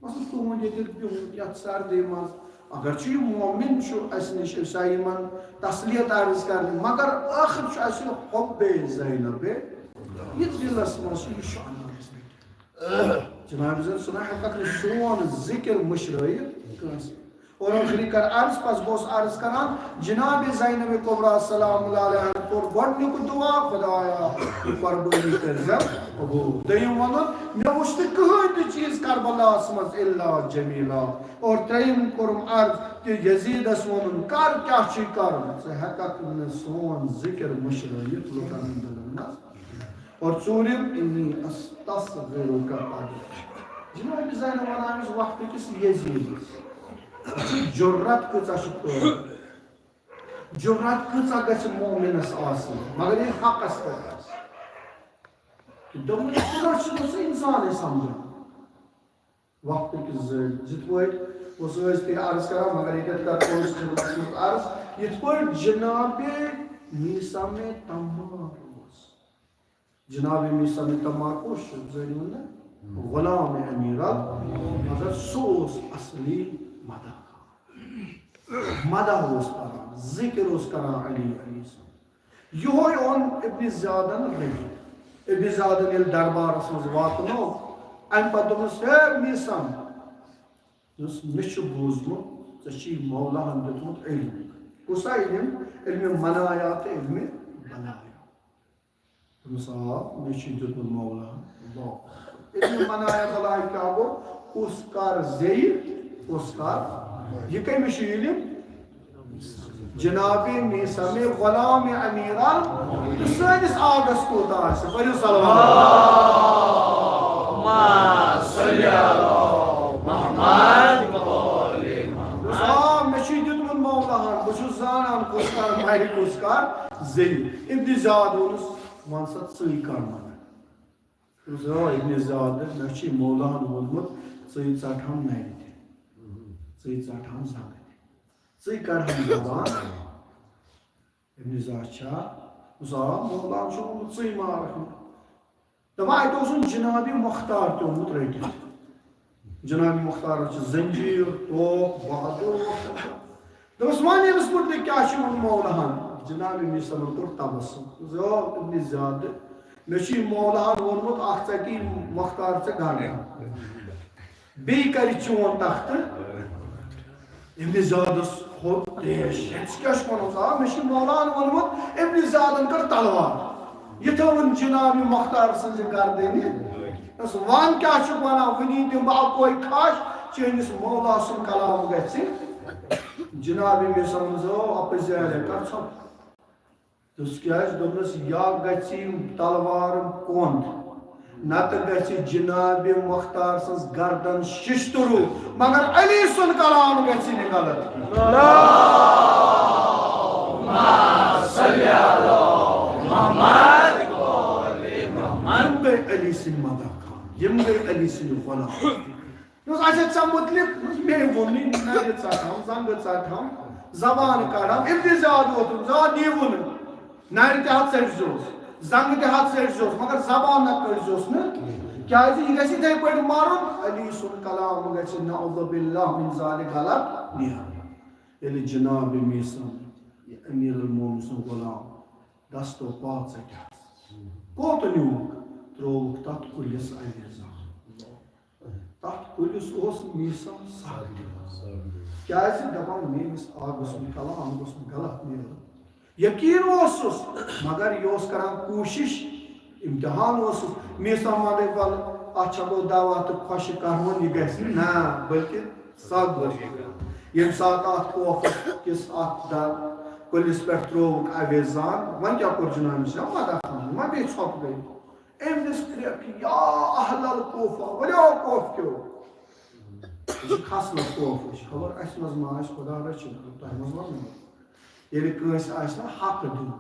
مثلاً تُہُنٛد ییٚتہِ بِہُن یَتھ سردی منٛز، اگر چھُ یہِ مومِن چھُ اَسہِ نِش، أسۍ آیہِ یِمن تسلیت عرض کرنہِ، مگر ٲخٕر چھُ اَسہِ حُبے زینب، یہِ دِلس منٛز چھُ، یہِ چھُ اَنان۔ جناب زن سُہ نہ ہٮ۪ککھ نہٕ سون ذِکر مٔشرٲیِتھ کٲنٛسہِ۔ اور ٲخری کر عرض، پس بہٕ اوسُس عرض کران، جناب زینب کبریٰ سلام اللہ علیہا کوٚر گۄڈٕنیُک دعا، خۄدایا، یہِ قۄربٲنی کٔرۍزٮ۪م قبوٗل۔ دوٚیِم ووٚنُن، مےٚ وُچھ نہٕ کٕہٕنۍ تہِ چیٖز کربلاہس منٛز الا جمیلا۔ اور ترٛیٚیِم کوٚرُم عرض کہِ یزیدس ووٚنُن، کر کیٛاہ چھُے کرُن؟ ژٕ ہٮ۪ککھ نہٕ سون ذِکر مٔشرٲوِتھ لُکن ہٕنٛدٮ۪ن دِلن منٛز۔ اور ژوٗرِم، انی استصغرک قدرک۔ جناب زینب ونان، یُس وقتہٕ کِس یزیدس جرأت کۭژاہ چھِ پٲدٕ، جرأت کۭژاہ گژھِ مومنس آسٕنۍ، مگر ییٚلہِ حقس پٮ۪ٹھ آسہِ۔ تہٕ دوٚپمَس، خۄدا چھُ نہٕ سُہ اِنسانٕے سمجھان۔ وقتہٕ کِس زٲوِس، یِتھ پٲٹھۍ اوس أسۍ تہِ عرض کران، مگر ییٚتٮ۪تھ کرو أسۍ خدمتس منٛز عرض، یِتھ پٲٹھۍ جناب میثم تمار اوس۔ جناب میثم تمار کُس چھُ؟ زٲنِو نہ؟ غلام امیر ال-، مگر سُہ اوس اصلی مداح۔ مداح اوس کران، ذِکر اوس کران علی علیہ السلام۔ یِہوٚے اوٚن ابن زیادن رٔٹِتھ۔ ابن زیادن ییٚلہِ دربارس منٛز واتنوو، امہِ پتہٕ دوٚپنس، ہے میثم، دوٚپنس، مےٚ چھُ بوٗزمُت، ژےٚ چھُے مولاہن دیُتمُت علم۔ کُس علم؟ علم منایا تہٕ علم بلایا۔ دوٚپمَس، آ، مےٚ چھُ دیُتمُت مولاہَن۔ اللہ۔ علم منایا بلایا کیٛاہ گوٚو؟ کُس کر زیٚیہِ، کُس کر۔ یہِ کٔمِس چھُ علم؟ جناب میثم غلام امیرا۔ تہٕ سٲنِس آگس کوٗتاہ آسہِ؟ پٔرِو صلوات۔ اللہم صل علی محمد۔ آ، مےٚ چھُ دیُتمُت مولاہن، بہٕ چھُس زانان کُس کر مرِ، کُس کر زیٚیہِ۔ ابن زیاد ووٚنُس، وَن سا ژٕے کر مگر۔ دوٚپُس، آ، ابن زیاد، مےٚ چھُے مولاہن ووٚنمُت، ژٕے ژٹہٕ ہن نرِ تہِ، ژٕے ژٹہٕ ہن زنٛگہٕ تہِ، ژٕے کڑہن زبان۔ ابن زیاد چھا؟ دوٚپُس، آ، مولاہن چھُ ووٚنمُت، ژٕے مارکھ مےٚ۔ دَپان، اَتہِ اوسُن جناب مختار تہِ اوٚنمُت رٔٹِتھ۔ جناب مختارس چھِ زنجیر، توپ، بہادُر اوس۔ دوٚپُس، وۄنۍ ییٚمِس مُتعلِق کیٛاہ چھُ ووٚنمُت مولاہن؟ جناب میثمن کوٚر تبسم۔ دوٚپُس، او ابن زیاد، مےٚ چھُ یہِ مولاہن ووٚنمُت، اکھ ژَٹہِ مختار ژےٚ گردن، بیٚیہِ کرِ چون تختہٕ۔ ابن زیادس کھوٚت تیش، ہے، ژٕ کیٛاہ چھُکھ وَنان؟ آ، مےٚ چھُ مولاہن ووٚنمُت، ابن زیادن کٔر تلوار۔ یہِ تھٲوٕن جناب مختار سٕنٛزِ گردنہِ۔ دوٚپُس، وَن کیٛاہ چھُکھ وَنان؟ وُنی دِمہٕ بہٕ اَکوے کھش، چٲنِس مولا سُنٛد کلام گژھِ۔ جناب میثمن دوٚپُس، او، اَپٲرۍ زیادٕ کر ژھۄپ۔ دوٚپُس، کیٛازِ؟ دوٚپنَس، یا گژھِ یِم تلوارن کوٚنٛد، نتہٕ گژھِ جناب مختار سٕنٛز گردن ششترو، مگر علی سُنٛد کلام گژھِ نہٕ غلط کینٛہہ۔ یِم گٔے علی سٕنٛدۍ مداح خان، یِم گٔے علی سٕنٛدۍ غلام۔ دوٚپُس، اچھا، ژےٚ مُتعلِق؟ دوٚپُس، مے ووٚنُے، نرِ ژٹہم، زنٛگہٕ ژٹہم، زبان کڑہم، ابن زیاد ووتُن، زیاد نیٖوُن۔ نرِ تہِ ہا ژٔٹزیوس، زنٛگہٕ تہِ ہا ژٔٹزیوس، مگر زبان نہ کٔڑزیوس نہٕ۔ کیٛازِ یہِ گژھِ یِتھَے پٲٹھۍ مَرُن، علی سُنٛد کلام گژھِ نعوذ باللہ من ذالک غلط نیرُن۔ ییٚلہِ جناب میثم، یہِ امیر المومن سُنٛد غلام، دستو پاو ژٔٹِہَس۔ کوٚت نیوٗکھ؟ ترٛووُکھ تَتھ کُلِس اَویزان۔ تَتھ کُلِس اوس میثم سخ دِوان۔ کیٛازِ؟ دَپان، میٲنِس آگہٕ سُنٛد کلام گوٚژھ نہٕ غلط نیرُن۔ یقیٖن اوسُس، مگر یہِ اوس کران کوٗشِش، امتحان اوسُس۔ میثم وَنَے، وَلہٕ، اَتھ چھَکو دوا تہٕ خۄشِک کرہون، یہِ گژھِ نہٕ۔ نہ، بلکہِ سخ گوٚو۔ ییٚمہِ ساتہٕ اَتھ کوفہٕ کِس اَتھ در کُلِس پٮ۪ٹھ ترٛووُکھ اَویزان، وۄنۍ کیٛاہ کوٚر جنابِ؟ مداح خان، وۄنۍ بیٚیہِ ژھۄپہٕ گٔے۔ أمۍ دِژ کرٛٮ۪کھ، یا اہل الکوفہ، ؤلِو کوفہٕ کیو۔ یہِ چھِ خصلت کوفٕچ، خبر اَسہِ منٛز ما آسہِ، خدا رٔچھِنۍ، تۄہہِ منٛز ما آسہِ۔ ییٚلہِ کٲنٛسہِ آسہِ نہ حق دیُن،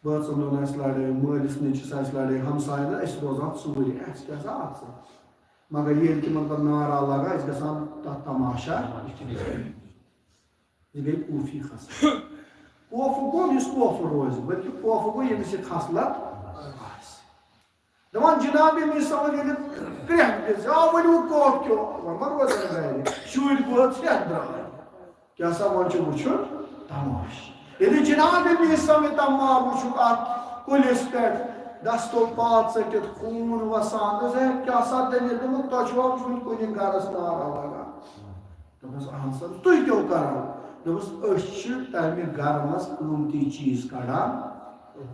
بٲژَن دۄن آسہِ لڑٲے، مٲلِس نیٚچِس آسہِ لڑٲے، ہمساین، أسۍ روزان ژوٗرِ، اَسہِ کیٛاہ سا اَتھ سۭتۍ؟ مگر ییٚلہِ تِمن پتہٕ نعرہ لگان، أسۍ گژھان تَتھ تماشا۔ یہِ گٔے کوفی خصلت۔ کوفہٕ گوٚو یُس کوفہٕ روزِ، بلکہِ کوفہٕ گوٚو ییٚمِس یہِ خصلت آسہِ۔ دَپان جناب میثمن ییٚلہِ کرٛٮ۪کھ دِژ، آ، ؤلِو کوفہٕ کیو، وۄنۍ ما روزن گرِ، شُرۍ گوٚو ژھٮ۪تھ درٛاے۔ کیٛاہ سا وۄنۍ چھُ وٕچھُن تماش۔ ییٚلہِ جناب میثم یہِ تماش وٕچھُکھ اَتھ کُلِس پٮ۪ٹھ، دستو پاو ژٔٹِتھ خوٗن وَسان، دوٚپُس، ہے، کیٛاہ سا دٔلیٖل؟ دوٚپُن، تۄہہِ چھُوا وٕچھمُت کُنہِ گرس نعرہ لگان؟ دوٚپمَس، اَہَن سا۔ تُہۍ کیٛاہ کران؟ دوٚپمَس، أسۍ چھِ تَمہِ گرٕ منٛز قۭمتی چیٖز کڑان۔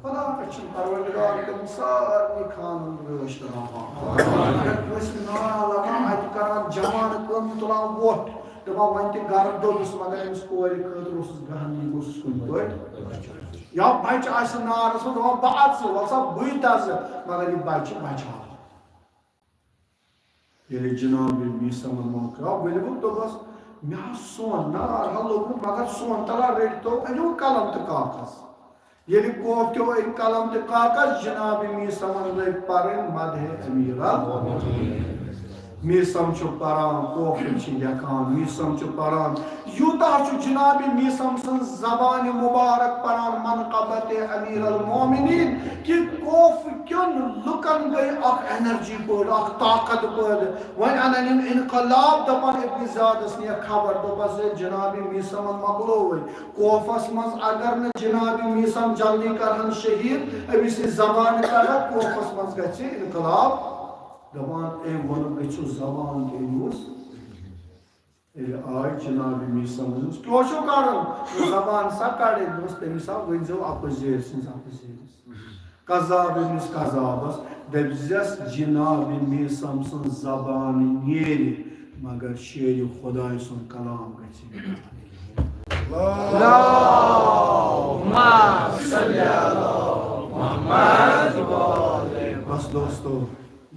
خدا رٔچھِنۍ، پروردگار کٔرِنۍ سارنٕے خانن رٲچھ تہٕ رحمان۔ اگر کٲنٛسہِ نار لگان، اَتہِ کران جوان کٲم، تُلان وۄٹھ، دَپان، وۄنۍ تہِ گرٕ دوٚدُس، مگر أمِس کورِ خٲطرٕ اوسُس گرہنی، گوٚژھُس کُنہِ پٲٹھۍ۔ یا بچہٕ آسہِ نارس منٛز، دَپان، بہٕ اَژٕ، وَلہٕ سا بٕے دَزٕ، مگر یہِ بچہٕ بچاو۔ ییٚلہِ جناب میثمن منٛگ کراو، ؤلِو دوٚپمَس، مےٚ ہا سون نار ہا لوٚگمُت، مگر سون تلا رٔٹۍ تو، أنِو قلم تہٕ کاغذ۔ ییٚلہِ کوفہٕ کیو أنۍ قلم تہٕ کاغذ، جناب میثمن لٔگۍ پرٕنۍ مدحِ امیر المؤمنین۔ میثم چھُ پران، کوفہٕ چھِ لیکھان، میثم چھُ پران۔ یوٗتاہ چھُ جناب میثم سٕنٛز زبانہِ مبارک پران منقبت امیر المؤمنین کہِ کوفہٕ کٮ۪ن لُکن گٔے اکھ انرجی پٲدٕ، اکھ طاقت پٲدٕ۔ وۄنۍ انن یِم انقلاب، دپان ابن زیادس نِیَکھ خبر، دوٚپس، ہے جناب میثمن مۄکلووٕے۔ کوفس منٛز اگر نہٕ جناب میثم جلدی کرہن شہید، أمِس یہِ زبان کرہا، کوفس منٛز گژھِ انقلاب۔ دپان، أمۍ ووٚنُکھ، گٔژھِو زبان تہِ أنِوُس۔ ییٚلہِ آے جناب میٖسَن ووٚنُس، "کیٛاہ چھُو کَرُن؟ زبان سا کَڑٕنۍ۔" دوٚپُس، "تٔمِس ہا ؤنۍزیو اَپُز زیرِ سٕنٛز اَپُز زیرِس۔ کذاب أمِس کذابَس، دٔپۍزٮ۪س جناب میٖسَم سٕنٛز زبان نیرِ، مگر شیرِ خۄداے سُنٛد کلام گژھِ نہٕ۔" بس دوستو،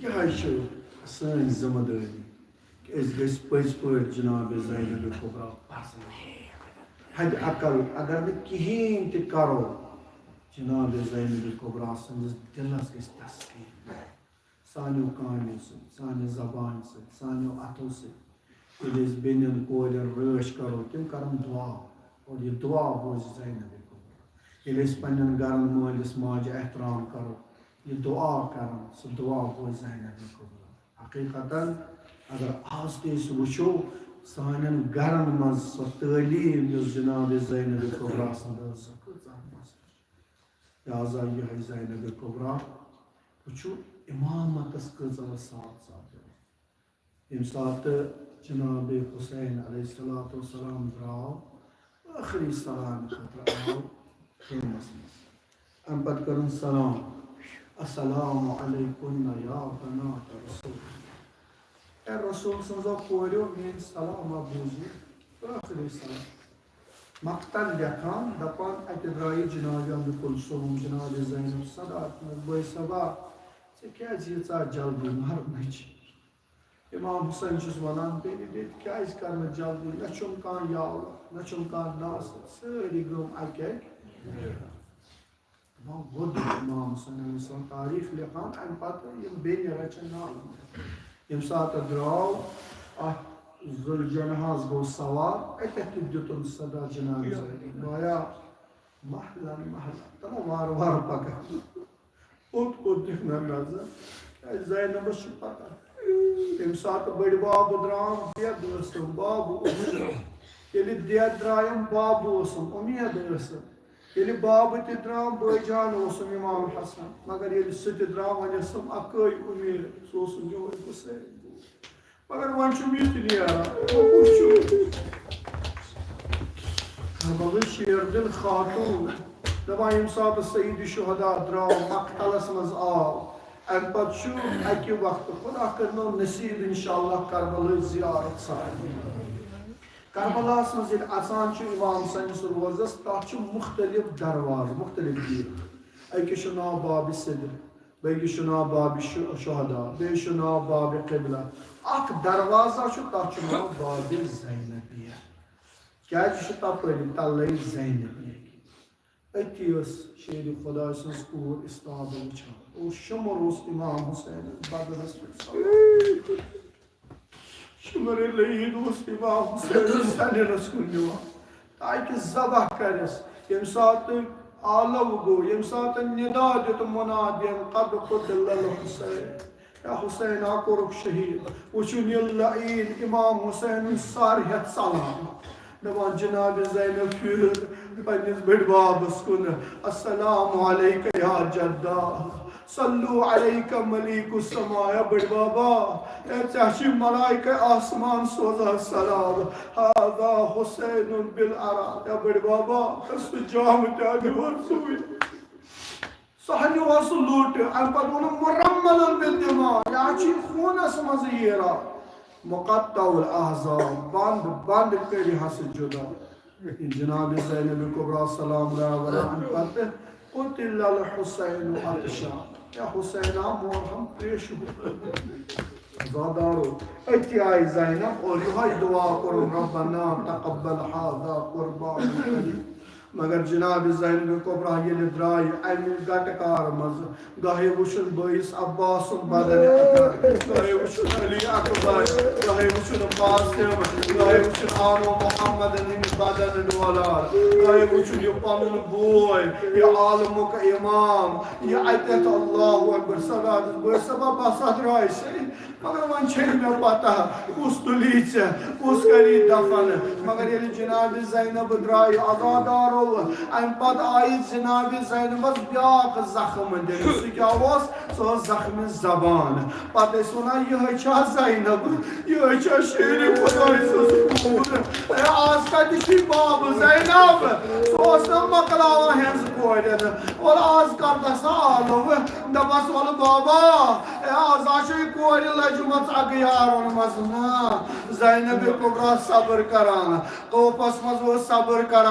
یِہوٚے چھِ سٲنۍ ذمہٕ دٲری۔ کہِ أسۍ گٔژھۍ پٔزۍ پٲٹھۍ جناب زینب کبریٰ پرزٕنۍ۔ حد اقل اگر نہٕ کِہیٖنۍ تہِ کرو، جناب زینب کبریٰ سٕنٛدِس دِلس گژھِ تسکیٖن۔ سانیو کامٮ۪و سۭتۍ، سانہِ زبانہِ سۭتۍ، سانیو اتھو سۭتۍ۔ ییٚلہِ أسۍ بیٚنٮ۪ن کورٮ۪ن رٲچھ کرو، تِم کرن دعا، اور یہِ دعا بوزِ زینب کبریٰ۔ ییٚلہِ أسۍ پننٮ۪ن گرن مٲلِس ماجہِ احترام کرو، یہِ دعا کرن، سُہ دعا بوزِ زینب کبریٰ۔ حقیقتاً اگر آز تہِ أسۍ وٕچھو، سانٮ۪ن گرن منٛز سۄ تعلیٖم یۄس جناب زینب کبریٰ سٕنٛز ٲس، سۄ کۭژاہ مضبوٗط۔ لہذا یِہوٚے زینب کبریٰ، وٕچھو، امامتس کۭژاہ ٲس صاف صاف دِوان۔ ییٚمہِ ساتہٕ جناب حسین علیہ الصلوۃ والسلام درٛاو، ٲخری سلام خٲطرٕ آو خیمس منٛز۔ اَمہِ پتہٕ کٔرٕن سلام، "السلام علیکن یا بنات رسول۔" اے رسول سٕنٛزو کوریو، میٲنۍ سلام ہا بوٗزِو، ٲخری سلام۔ مقتل لیکھان، دپان، اتہِ درٛایہِ جناب ام کلثوم، جناب زینب صدارت منٛز، بٲے صٲبا، ژےٚ کیازِ ییٖژاہ جلدی مرنٕچ؟ امام حسین چھُس ونان، بیٚنہِ، بیٚنہِ، کیازِ کرنہٕ جلدی؟ نہ چھُم کانٛہہ یاوٕ، نہ چھُم کانٛہہ ناصر، سٲری گٔم اکہِ اکہِ۔ دپان، ووٚد امام حسین علیہ السلام تاریخ لیکھان، امہِ پتہٕ یِم بیٚنہِ رچھن ناو۔ ییٚمہِ ساتہٕ درٛاو اتھ ذوالجناحس، گوٚو سوار، اتٮ۪تھ تہِ دیُتُن صدا جناب زینب، گویا محلن محلن، تَلہٕ وارٕ وارٕ پکان۔ اوٚت اوٚت دِکھ نہ نظر، کیازِ زینبس چھِ پتہ۔ تَمہِ ساتہٕ بٔڈۍ بب درٛام، دٮ۪د ٲسٕم، بب اوسُم۔ ییٚلہِ دٮ۪د درٛایم، بب اوسُم، اُمید ٲسٕم۔ ییٚلہِ بب تہِ درٛام، بٲے جان اوسُم امام حسن۔ مگر ییٚلہِ سُہ تہِ درٛاو، وۄنۍ ٲسٕم اکٲے اُمید، سُہ اوسُم یِہوٚے حسین۔ مگر وۄنۍ چھُم یہِ تہِ نیران، وۄنۍ کُس چھُ؟ کربلٕچ شیر دِل خاتوٗن دَپان، ییٚمہِ ساتہٕ سید شہدا درٛاو، مقتلس منٛز آو، اَمہِ پتہٕ چھُ اَکہِ وقتہٕ، خۄدا کٔرِنو نصیٖب انشاءاللہ کربلٕچ زیارت سارنٕے۔ کربلاہس منٛز ییٚلہِ اژان چھُ امام سٲنِس روزس، تَتھ چھُ مُختٔلِف دروازٕ، مُختٔلِف گیٹ۔ أکِس چھُ ناو باب صدر، بیٚیِس چھُ ناو باب شُ-، شہدا، بیٚیِس چھُ ناو باب قبلہ۔ اکھ دروازہ چھُ، تَتھ چھُ ناو باب زینبیہ۔ کیازِ چھُ تَپٲری تَلَے زینبیہ؟ أتی ٲس شیرِ خۄداے سٕنٛز کوٗر استاد وٕچھان۔ اوس شُمر اوس امام حسینس بدنس پٮ۪ٹھ سوار۔ شُمرِ لعین اوس امام حسین سنینس کُن نِوان تاکہِ ذبح کرٮ۪س۔ ییٚمہِ ساتہٕ آلو گوٚو، ییٚمہِ ساتہٕ ندا دیُت منادین، "قد قتل الحسین"، یا حسینا کوٚرُکھ شہید۔ وٕچھُن یہِ لعین امام حسینُن سر ہٮ۪تھ ژلان۔ دپان جناب زینب پھِر پننِس بٔڈۍ بابس کُن، "السلام علیک یا جدہ، صلو علیک ملیک السما"، یا بٔڈۍ بابا، اے ژےٚ چھِ ملائکہ آسمان سوزان سلام، "هذا حسین بالعرا"، یا بٔڈۍ بابا، سُہ جام تہِ آو یور سُے۔ سُہ ہا نیوٗ سُہ لوٚٹ، اَمہِ پتہٕ ووٚنُن، "مرملا بالدماء"، یہِ ہا چھُ خوٗنس منٛز ییران۔ مقطع الاعضاء، بند، بند کٔرِو ہا سُہ جدا۔ جناب زینب کبریٰ سلام اللہ علیہا ونان اَمہِ پتہٕ، "قتل الحسین عطشان"، یا حسینا مور ہم تریشہِ ہوت۔ عزادارو، أتی آیہِ زینب اور یِہوٚے دعا کوٚرُن، "ربنا تقبل هذا قربان کریم"۔ مگر جناب زینب کبریٰ ییٚلہِ درٛایہِ اَمہِ گٹہٕ کارٕ منٛزٕ، گاہے وٕچھُن بٲیِس عباس سُنٛد بدن اثر، گاہے وٕچھُن علی اکبر، گاہے وٕچھُن قاسم، گاہے وٕچھُن آل محمدن ہٕنٛدۍ بدن ڈولان، گاہے وٕچھُن یہِ پنُن بوے، یہِ عالمُک امام، یہِ اَتٮ۪تھ اللہ اکبر صدا دِتھ، بٲے صٲبا بس ہا درٛاے سٲری۔ مگر وۄنۍ چھے نہٕ مےٚ پتہ، کُس تُلی ژےٚ، کُس کری دفن۔ مگر ییٚلہِ جناب زینب درٛایہِ، عزادارو، اَمہِ پتہٕ آیہِ جناب زینبس بیٛاکھ زخم دِنہٕ۔ سُہ کیٛاہ اوس؟ سُہ اوس زخمِ زبان۔ پتہٕ ٲسۍ وَنان، "یِہوٚے چھا زینب؟ یِہوٚے چھا شیرِ خۄداے سٕنٛز کوٗر؟ اے، آز کَتہِ چھُے باب زینب؟" سُہ اوس نہٕ مۄکلاوان ہٮ۪نٛز کورٮ۪ن۔ اور آز کَر دَسا آلو، دَپَس، "وَلہٕ بابا، اے، آز ہا چھُے کورِ لٔجمٕژ اَگہٕ یارَن منٛز۔" نہ، زینب کُبرا صبر کران۔ خوفس منٛز اوس صبر کران۔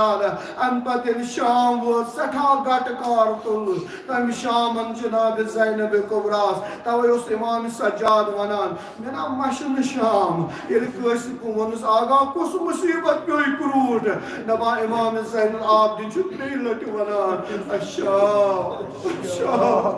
امہِ پتہٕ ییٚلہِ شام ووت، سٮ۪ٹھاہ گٹہٕ کار تُل تمہِ شامن جناب زینب کبراہس۔ توے اوس امام سجاد ونان، "مےٚ نا مشہِ نہٕ شام۔" ییٚلہِ کٲنٛسہِ ووٚنُس، "آغا، کُس مصیبت پیوٚو یہِ کرٛوٗٹھ؟" دپان، امام زین العابدین چھُ ترٛیٚیہِ لٹہِ ونان، "اچھا، اچھا۔"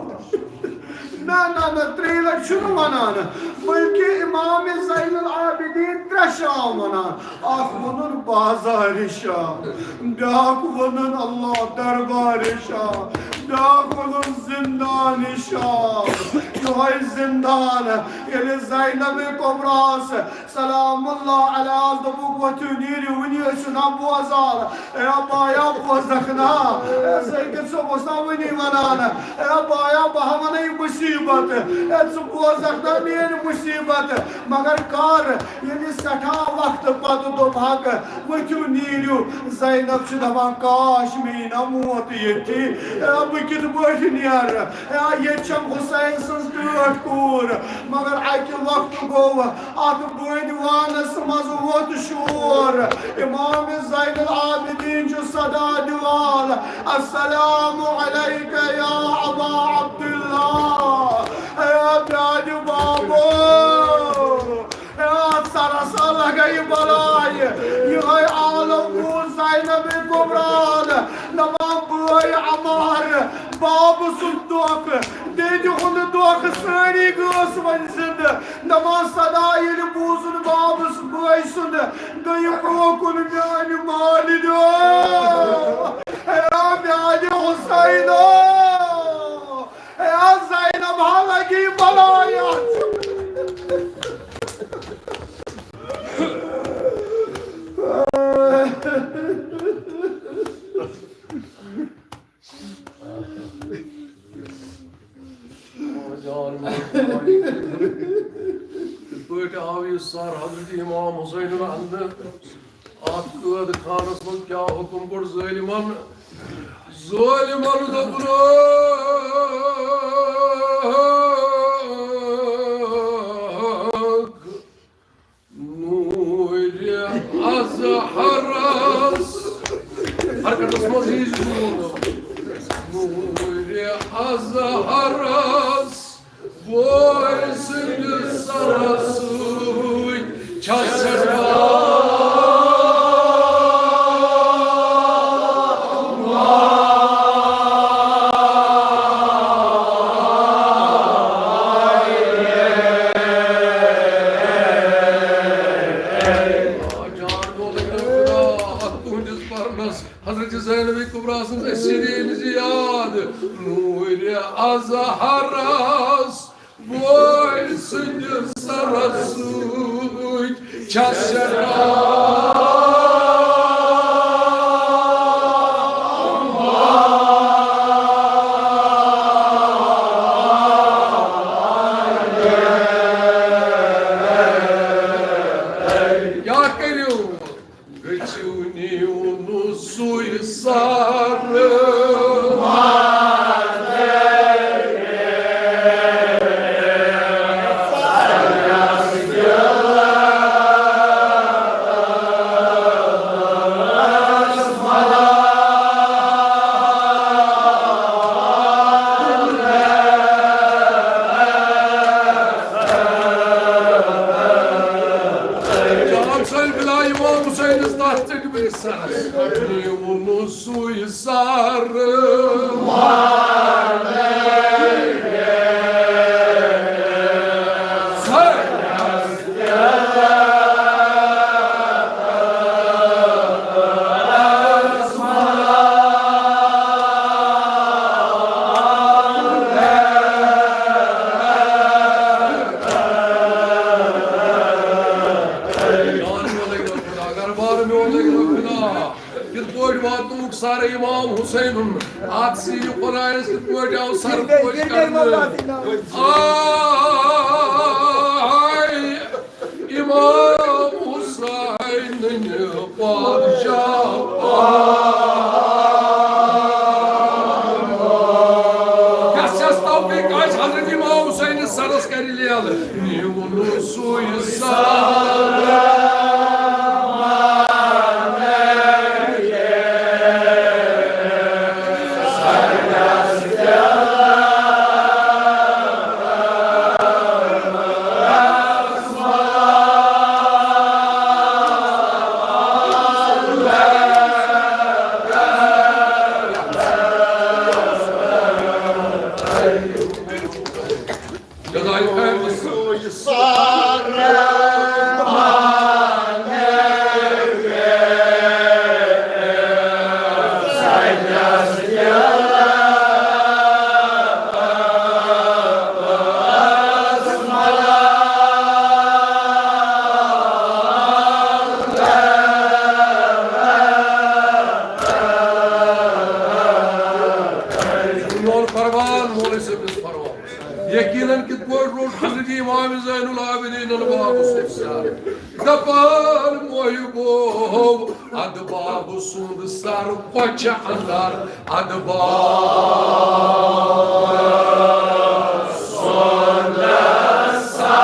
نہ، نہ، نہ، ترٛیٚیہِ لٹہِ چھُنہٕ ونان، بلکہِ امام زین العابدین ترٛےٚ شام ونان۔ اکھ ووٚنُن بازارِ شام، بیٛاکھ ووٚنُن اللہ دربارِ شام، بیٛاکھ ووٚنُن زندانِ شام۔ یِہوٚے زندان، ییٚلہِ زینب کبراہس سلام اللہ علیہس دوٚپُکھ، "وۄتھِو نیٖرِو، وٕنی ٲسِو نا بوزان، اے بایا بوزکھ نا، اے سید صٲب اوس نا وٕنی ونان، اے بایا بہٕ ہا ونَے یہِ مصیبت، اے ژٕ بوزکھ نا میٲنۍ مصیبت۔" مگر کر، ییٚلہِ سٮ۪ٹھاہ وقتہٕ پتہٕ دوٚپہکھ، "وۄتھِو نیٖرِو"، زینب چھِ دپان، "کاش مےٚ یی نا موت ییٚتھی، اے بہٕ کِتھ پٲٹھۍ نیرٕ؟" ہے، ییٚتہِ چھم حسین سٕنٛز ٹٲٹھ کوٗر، مگر اَکہِ وقتہٕ گوٚو اَتھ بٲدیانس منٛز ووت شور۔ امام زین العابدین چھُ صدا دِوان، "السلام علیک یا ابا عبداللہ"، ہے میانہِ بابو۔ ہے، اتھ سرس لگے بلاے۔ یہے عالم بوز زینب کبران۔ دپان، بٲے عمار، باب سُنٛد دۄکھ، دٮ۪دِ ہُنٛد دۄکھ، سٲری گٔژھ وۄنۍ زندٕ۔ دپان، صدا ییٚلہِ بوٗزُن بابس بٲے سُنٛد، گٔیہِ برونٛہہ کُن میانہِ مالہِ دیو۔ ہے، میانہِ حسینو۔ ہے، زینب ہا لگی بلاے اتھ۔ یِتھ پٲٹھۍ آو یہِ سر حضرت امام حسین اندر اتھ قٲد خانس منٛز کیٛاہ حُکم کوٚر ظٲلمن؟ ظٲلمن دوٚپُن، نوٗرِ اَزہَرَس، حرکتَس منٛز یی زِ نوٗرِ اَزہَرَس، بوے سٕنٛدِ سرَس سۭتۍ چھَس سٮ۪ٹھاہ۔ جان وول خدا، اَتھ تُہٕنٛدِس پرنَس حضرت زینب کبریٰ سٕنٛز أسۍ چھِ یِم زِ یاد۔ نوٗرِ اَزہَرَس بوے سٕنٛدِ سرَس سۭتۍ چھَس سٮ۪ٹھاہ۔ کیٛاہ کٔرِو؟ گٔژھِو نِیِو نہٕ سُے سر۔ جان سٲنۍ بِلاے امام حسینس تتھ ژٔٹمٕتِس سرس۔ نیوٗنہٕ سُے سر۔ اگر بار میون لگہِ نہٕ خدا، یہِ پٲٹھۍ واتنووُکھ سر امام حسینُن۔ اتھ سۭتۍ یہِ خۄدایس کِتھ پٲٹھۍ آو سر پوش کرنہٕ۔ آے امام حسینٕنۍ پادشاہ۔ یس یس توفیق آسہِ حضرت امام حسینس سرس کرِ لیلہٕ۔ نیوٗن سُے سر۔ میون پروان، مولوی صٲبنِس پروان۔ یقیناً کِتھ پٲٹھۍ روٚٹ حضرت امام زین العابدین باب سُنٛد سر۔ دپان محبو، ادٕ باب سُنٛد سر کۄچھِ اندر، ادٕ باب سُنٛد سر۔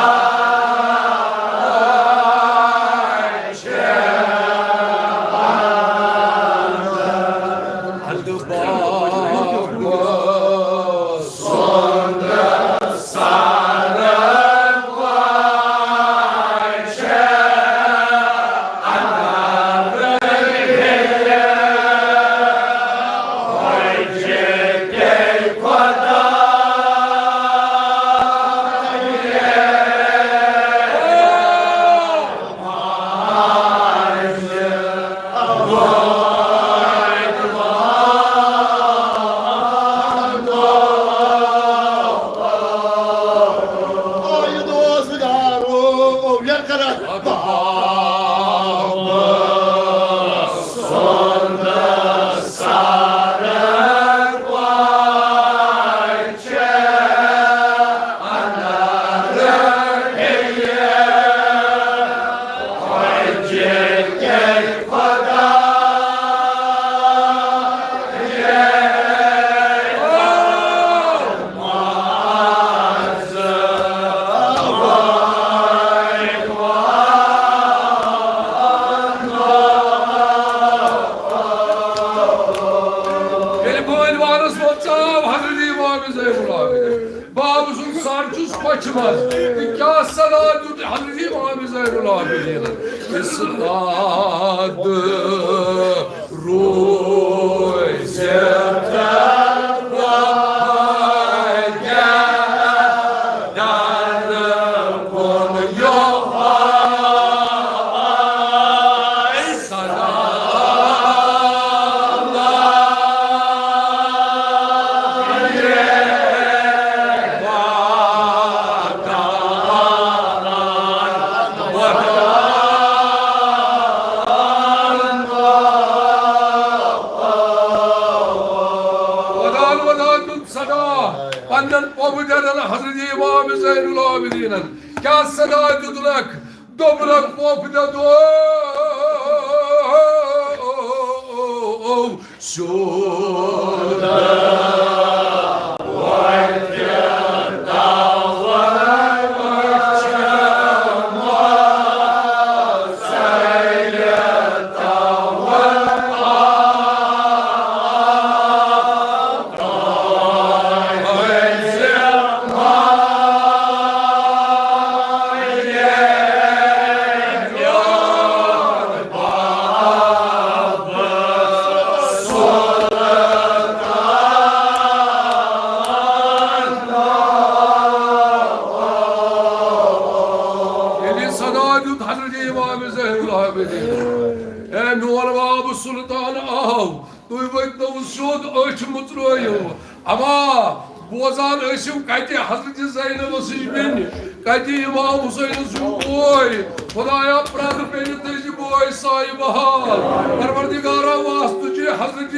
ییٚلہِ بٲلۍ وانس منٛز ژاو حضرت امام زین العابدین، باب سُنٛد سر چھُس کۄچھِ منٛز۔ تہٕ کیٛاہ صدا دیُت حضرت امام زین العابدینن؟ استاد روزِ ودان ودان دیُت صدا پننٮ۪ن پۄپھٕ دٮ۪دن حضرت امام زین العابدینن۔ کیٛاہ صدا دیُتنکھ؟ دوٚپنکھ پۄپھٕ دٮ۪دو، سیوٚد ییٚلہِ صدا دیُت حضرت امام زین العابدین، اے میون باب سلطان آو، تُہۍ ؤتھۍتو سیوٚد، أچھ مُژرٲیِو۔ اما بوزان ٲسِو کتہِ حضرت زینب سٕنٛز بیٚنہِ، کتہِ امام حسین سُنٛد بوے، خدایا، پرٛٮ۪تھ بیٚنہِ تھٲیزِ بوے سایہِ بحال۔ پروردگارا، واسطہٕ چھُ حضرت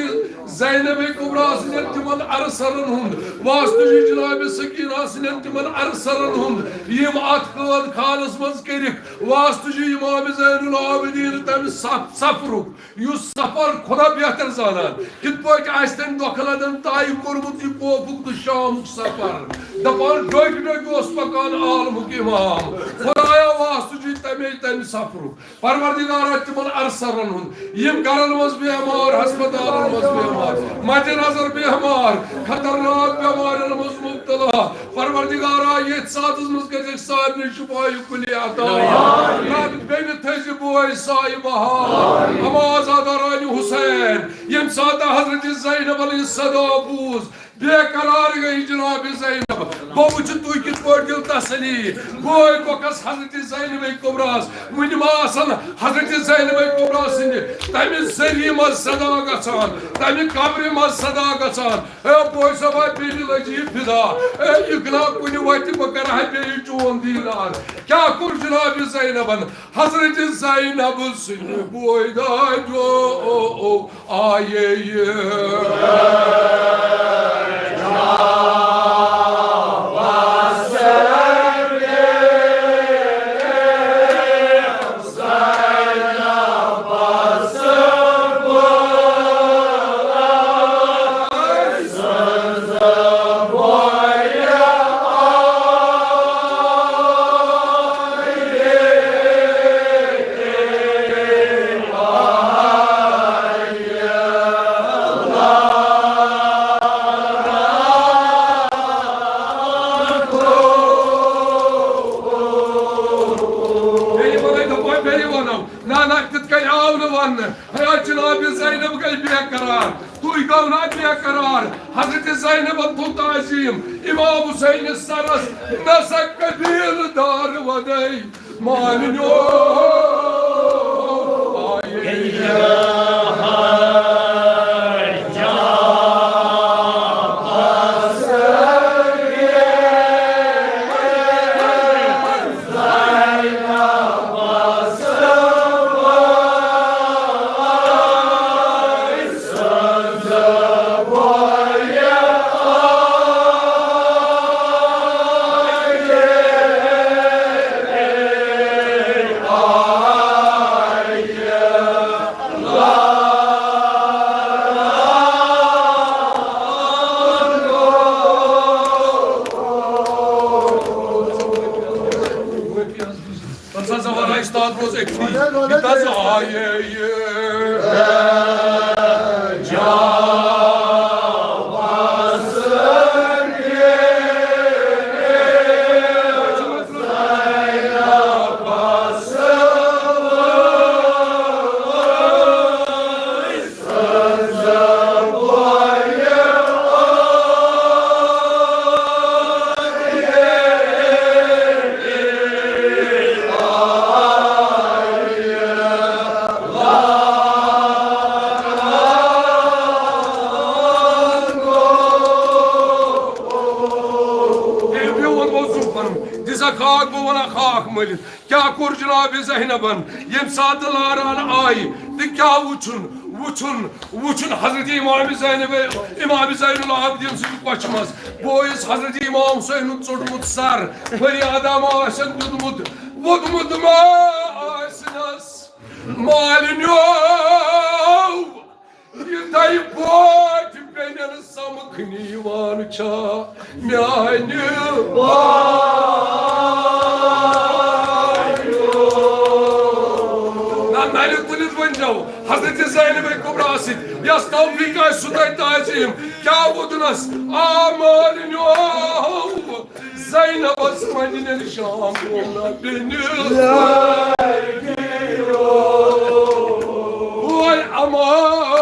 زینب کبریٰ سٕنٛدٮ۪ن تِمن ارسلن ہُنٛد، واسطہٕ چھُ جناب سکینہ سٕنٛدٮ۪ن تِمن ارسلن ہُنٛد، یِم اتھ قٲد خانس منٛز کٔرِکھ، واسطہٕ چھُ امام زین العابدین تمہِ سف-، سفرُک، یُس سفر خدا بہتر زانان، کِتھ پٲٹھۍ آسہِ تٔمۍ دۄکھٕ لدن طے کوٚرمُت یہِ کوفُک تہٕ شامُک سفر۔ دپان، ڈوٚکۍ ڈوٚکۍ اوس پکان عالمُک امام۔ خدایا، واسطہٕ چھُے تمے تمہِ سفرُک۔ پروردگارا، تِمن ارسلن ہُنٛد، یِم گرن منٛز بیمار، ہسپتالن منٛز بیمار، مد نظر بیمار، خطرناک بیمارن منٛز مبتلا، پروردگارا، یتھ ساعتس منٛز گژھِ سارنٕے شفایہِ کلی عطا۔ رب بیٚنہِ تھٲیزِ بوے سایہِ بحال۔ اما آزادہ رانی حسین، ییٚمہِ ساتہٕ حضرت زینب علیہ السلام بوٗز، بے قرار گٔے جناب زینب۔ بہٕ وٕچھٕ تُہۍ کِتھ پٲٹھۍ دِیِو تسلی۔ بوے بۄکس حضرت زینب کبریٰ ہس وٕنہِ ما آسن حضرت زینب کبریٰ سٕنٛدِ تمہِ ذٔریعہٕ منٛز صدا گژھان، تمہِ قبرِ منٛز صدا گژھان۔ اے بوے صٲبا، بیٚنہِ لٔج یہِ فدا۔ اے اِقنا، کُنہِ وَتہِ بہٕ کَرٕ ہا بیٚیہِ چون دیٖدار۔ کیٛاہ کوٚر جناب زینبن؟ حضرت زینب سٕنٛدِ بوے داجو آیے یہِ۔ بیٚیہِ وَنَے دَپان، بیٚیہِ وَنو۔ نہ، نہ، تِتھ کٔنۍ آو نہٕ وَننہٕ۔ ہے، جناب زینب گٔے بے قرار۔ تُہۍ گوٚو نا بے قرار؟ حضرت زینبن تھوٚو تعظیم۔ امام حسینس سرس نسا قبیلہٕ دار وَنے۔ مالِنیو۔ تٔمۍ پیوٚو وۄنۍ موضوع پنُن، دِژا خاک، بہٕ وَنہٕ خاک مٔلِتھ۔ کیٛاہ کوٚر جناب زینبن، ییٚمہِ ساتہٕ لاران آیہِ تہٕ کیٛاہ وُچھُن؟ وُچھُن، وُچھُن حضرت امام زینب، امام زین العابدین سٕنٛدِ کۄچھِ منٛز بویِس حضرت امام حسینُن ژوٚٹمُت سر۔ فریادہ ما آسن دیُتمُت، ووٚدمُت ما آسنس؟ مالِنیو، یِتھے پٲٹھۍ بیٚنٮ۪ن سمکھنہِ یِوان چھا میانہِ بایو؟ نہ، نرِ تُلِتھ ؤنۍزیو حضرت زینب کبریٰ سۭتۍ، یس توفیق آسہِ سُہ تۄہہِ تعظیم۔ کیٛاہ ووٚدنس؟ آ مالِنیو، زینبس مدینہ شام گوٚو نہ بیٚنہِ۔ بوے عمار۔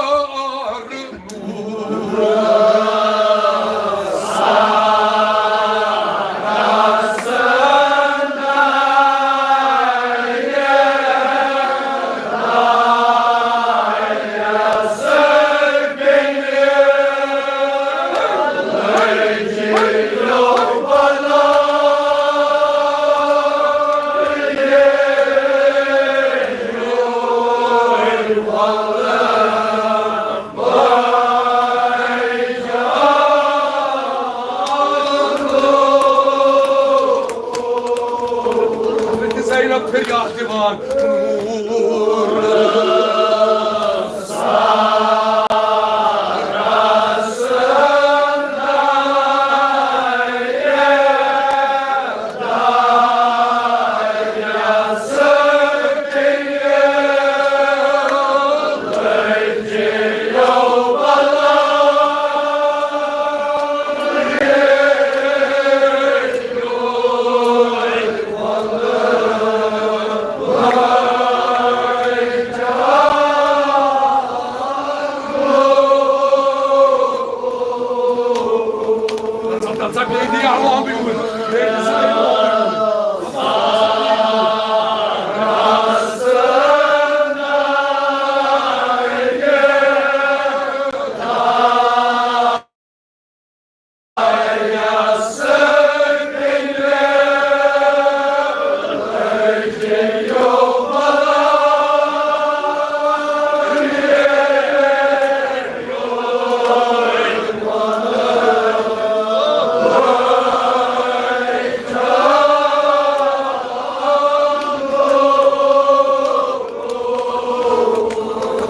فریاد دِوان۔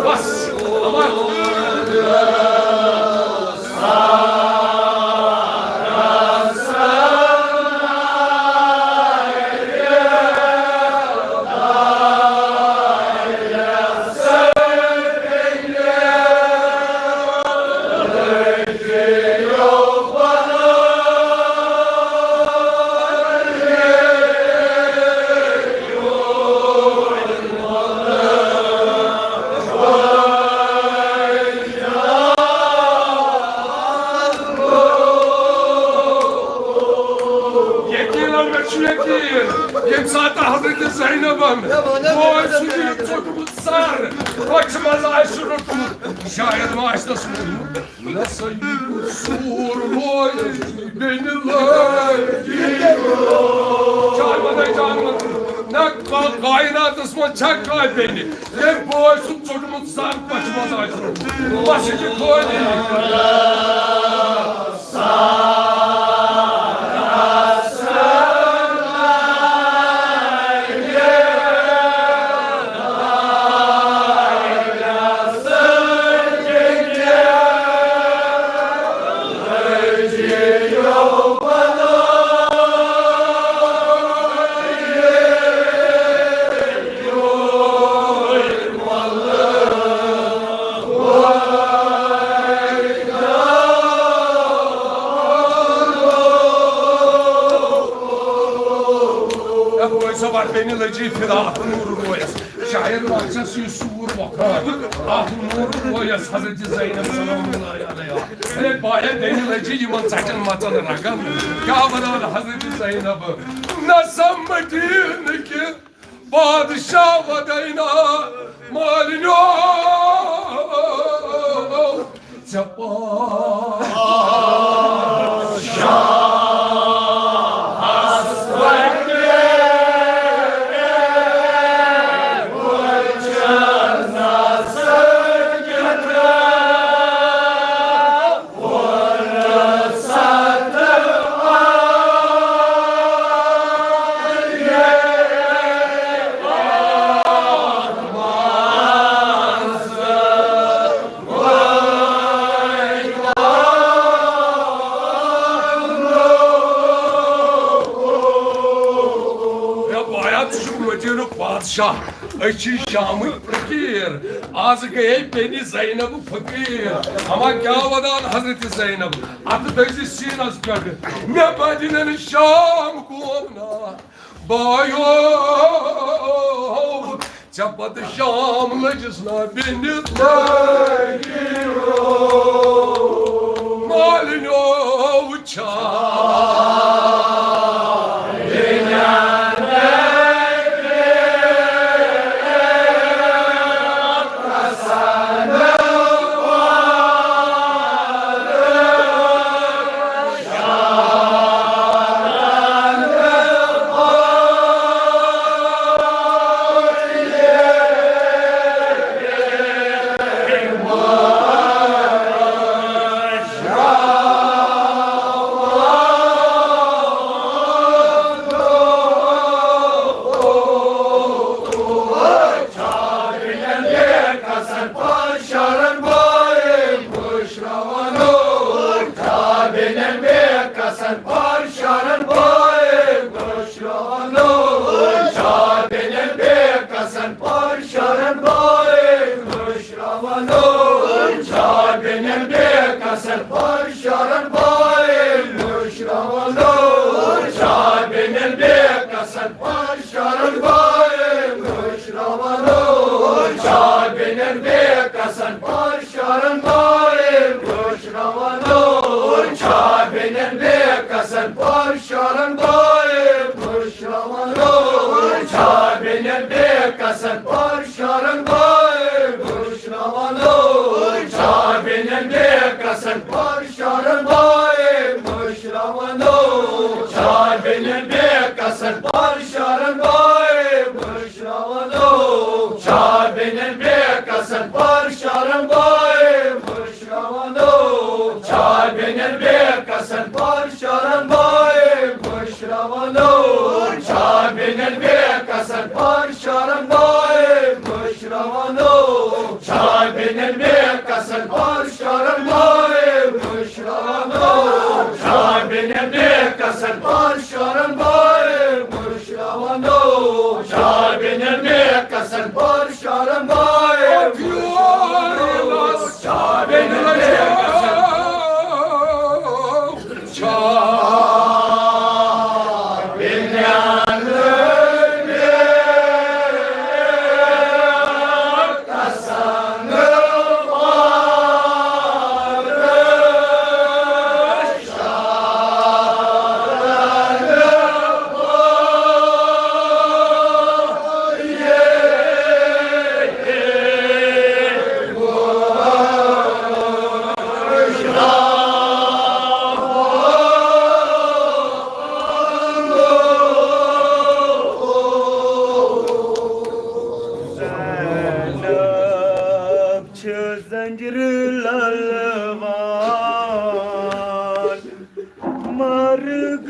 بس، اما یقیٖناً، مےٚ چھُ یقیٖن، ییٚمہِ ساتہٕ حضرت زینبن بوے سُنٛد یہِ ژوٚٹمُت سر پٔچھِ منٛز آسہِ روٚٹمُت، شاید ما آسہِ تس ووٚنمُت، "نہ سا، یہِ کُس سوٗر رویس بیٚنہِ لٲگۍ؟" جان وَنَے، جان وَن۔ نہ، کا-، کائناتس منٛز چھا کانٛہہ بیٚنہِ، ییٚمۍ بوے سُنٛد ژوٚٹمُت سر پٔچھِ منٛز آسہِ روٚٹمُت؟ بس، یہِ چھِ خٲلی۔ اے بوے صٲب، اتھ بیٚنہِ لٔجی فدا، اتھ نوٗر رویس۔ شاید ما چھس یہِ سوٗر وۄکھان، اتھ نوٗر رویس حضرت زینب سلام اللہ علیہا۔ اے بایا، بیٚنہِ لٔجی یِمن ژٹٮ۪ن مژن رگن۔ کیٛاہ ونان حضرت زینب؟ نہ سا مدینہٕ کہِ بادشاہ ودینا مالنیو، ژےٚ پادشاہس وَنہِ وٕچھنس کیُتھ ہے بایا، ژٕ چھُکھ مدیٖنُک بادشاہ، أسۍ چھِ شامٕکۍ فقیٖر۔ آز گٔیے بیٚنہِ زینب فقیٖر۔ اما کیٛاہ وَنان حضرت زینب؟ اَتھٕ دٔزِ سیٖنَس پٮ۪ٹھ، مےٚ بَنہِ نہٕ شام قوم نا بایو۔ ژےٚ پتہٕ شام لٔجِس نا بیٚنہِ لٲگِو۔ مالِنیو وٕچھان۔ بینن بے کسن بار شارن بائے مشراوانو۔ شاہ بینن بے کسن بار شارن بائے مشراوانو۔ شاہ بینن بے کسن بار شارن بائے مشراوانو۔ شاہ بینن بے کسن بار شارن بائے مشراوانو۔ شاہ بینن بے کسن زینب چھِ زنجیرٕ للوان، مرگ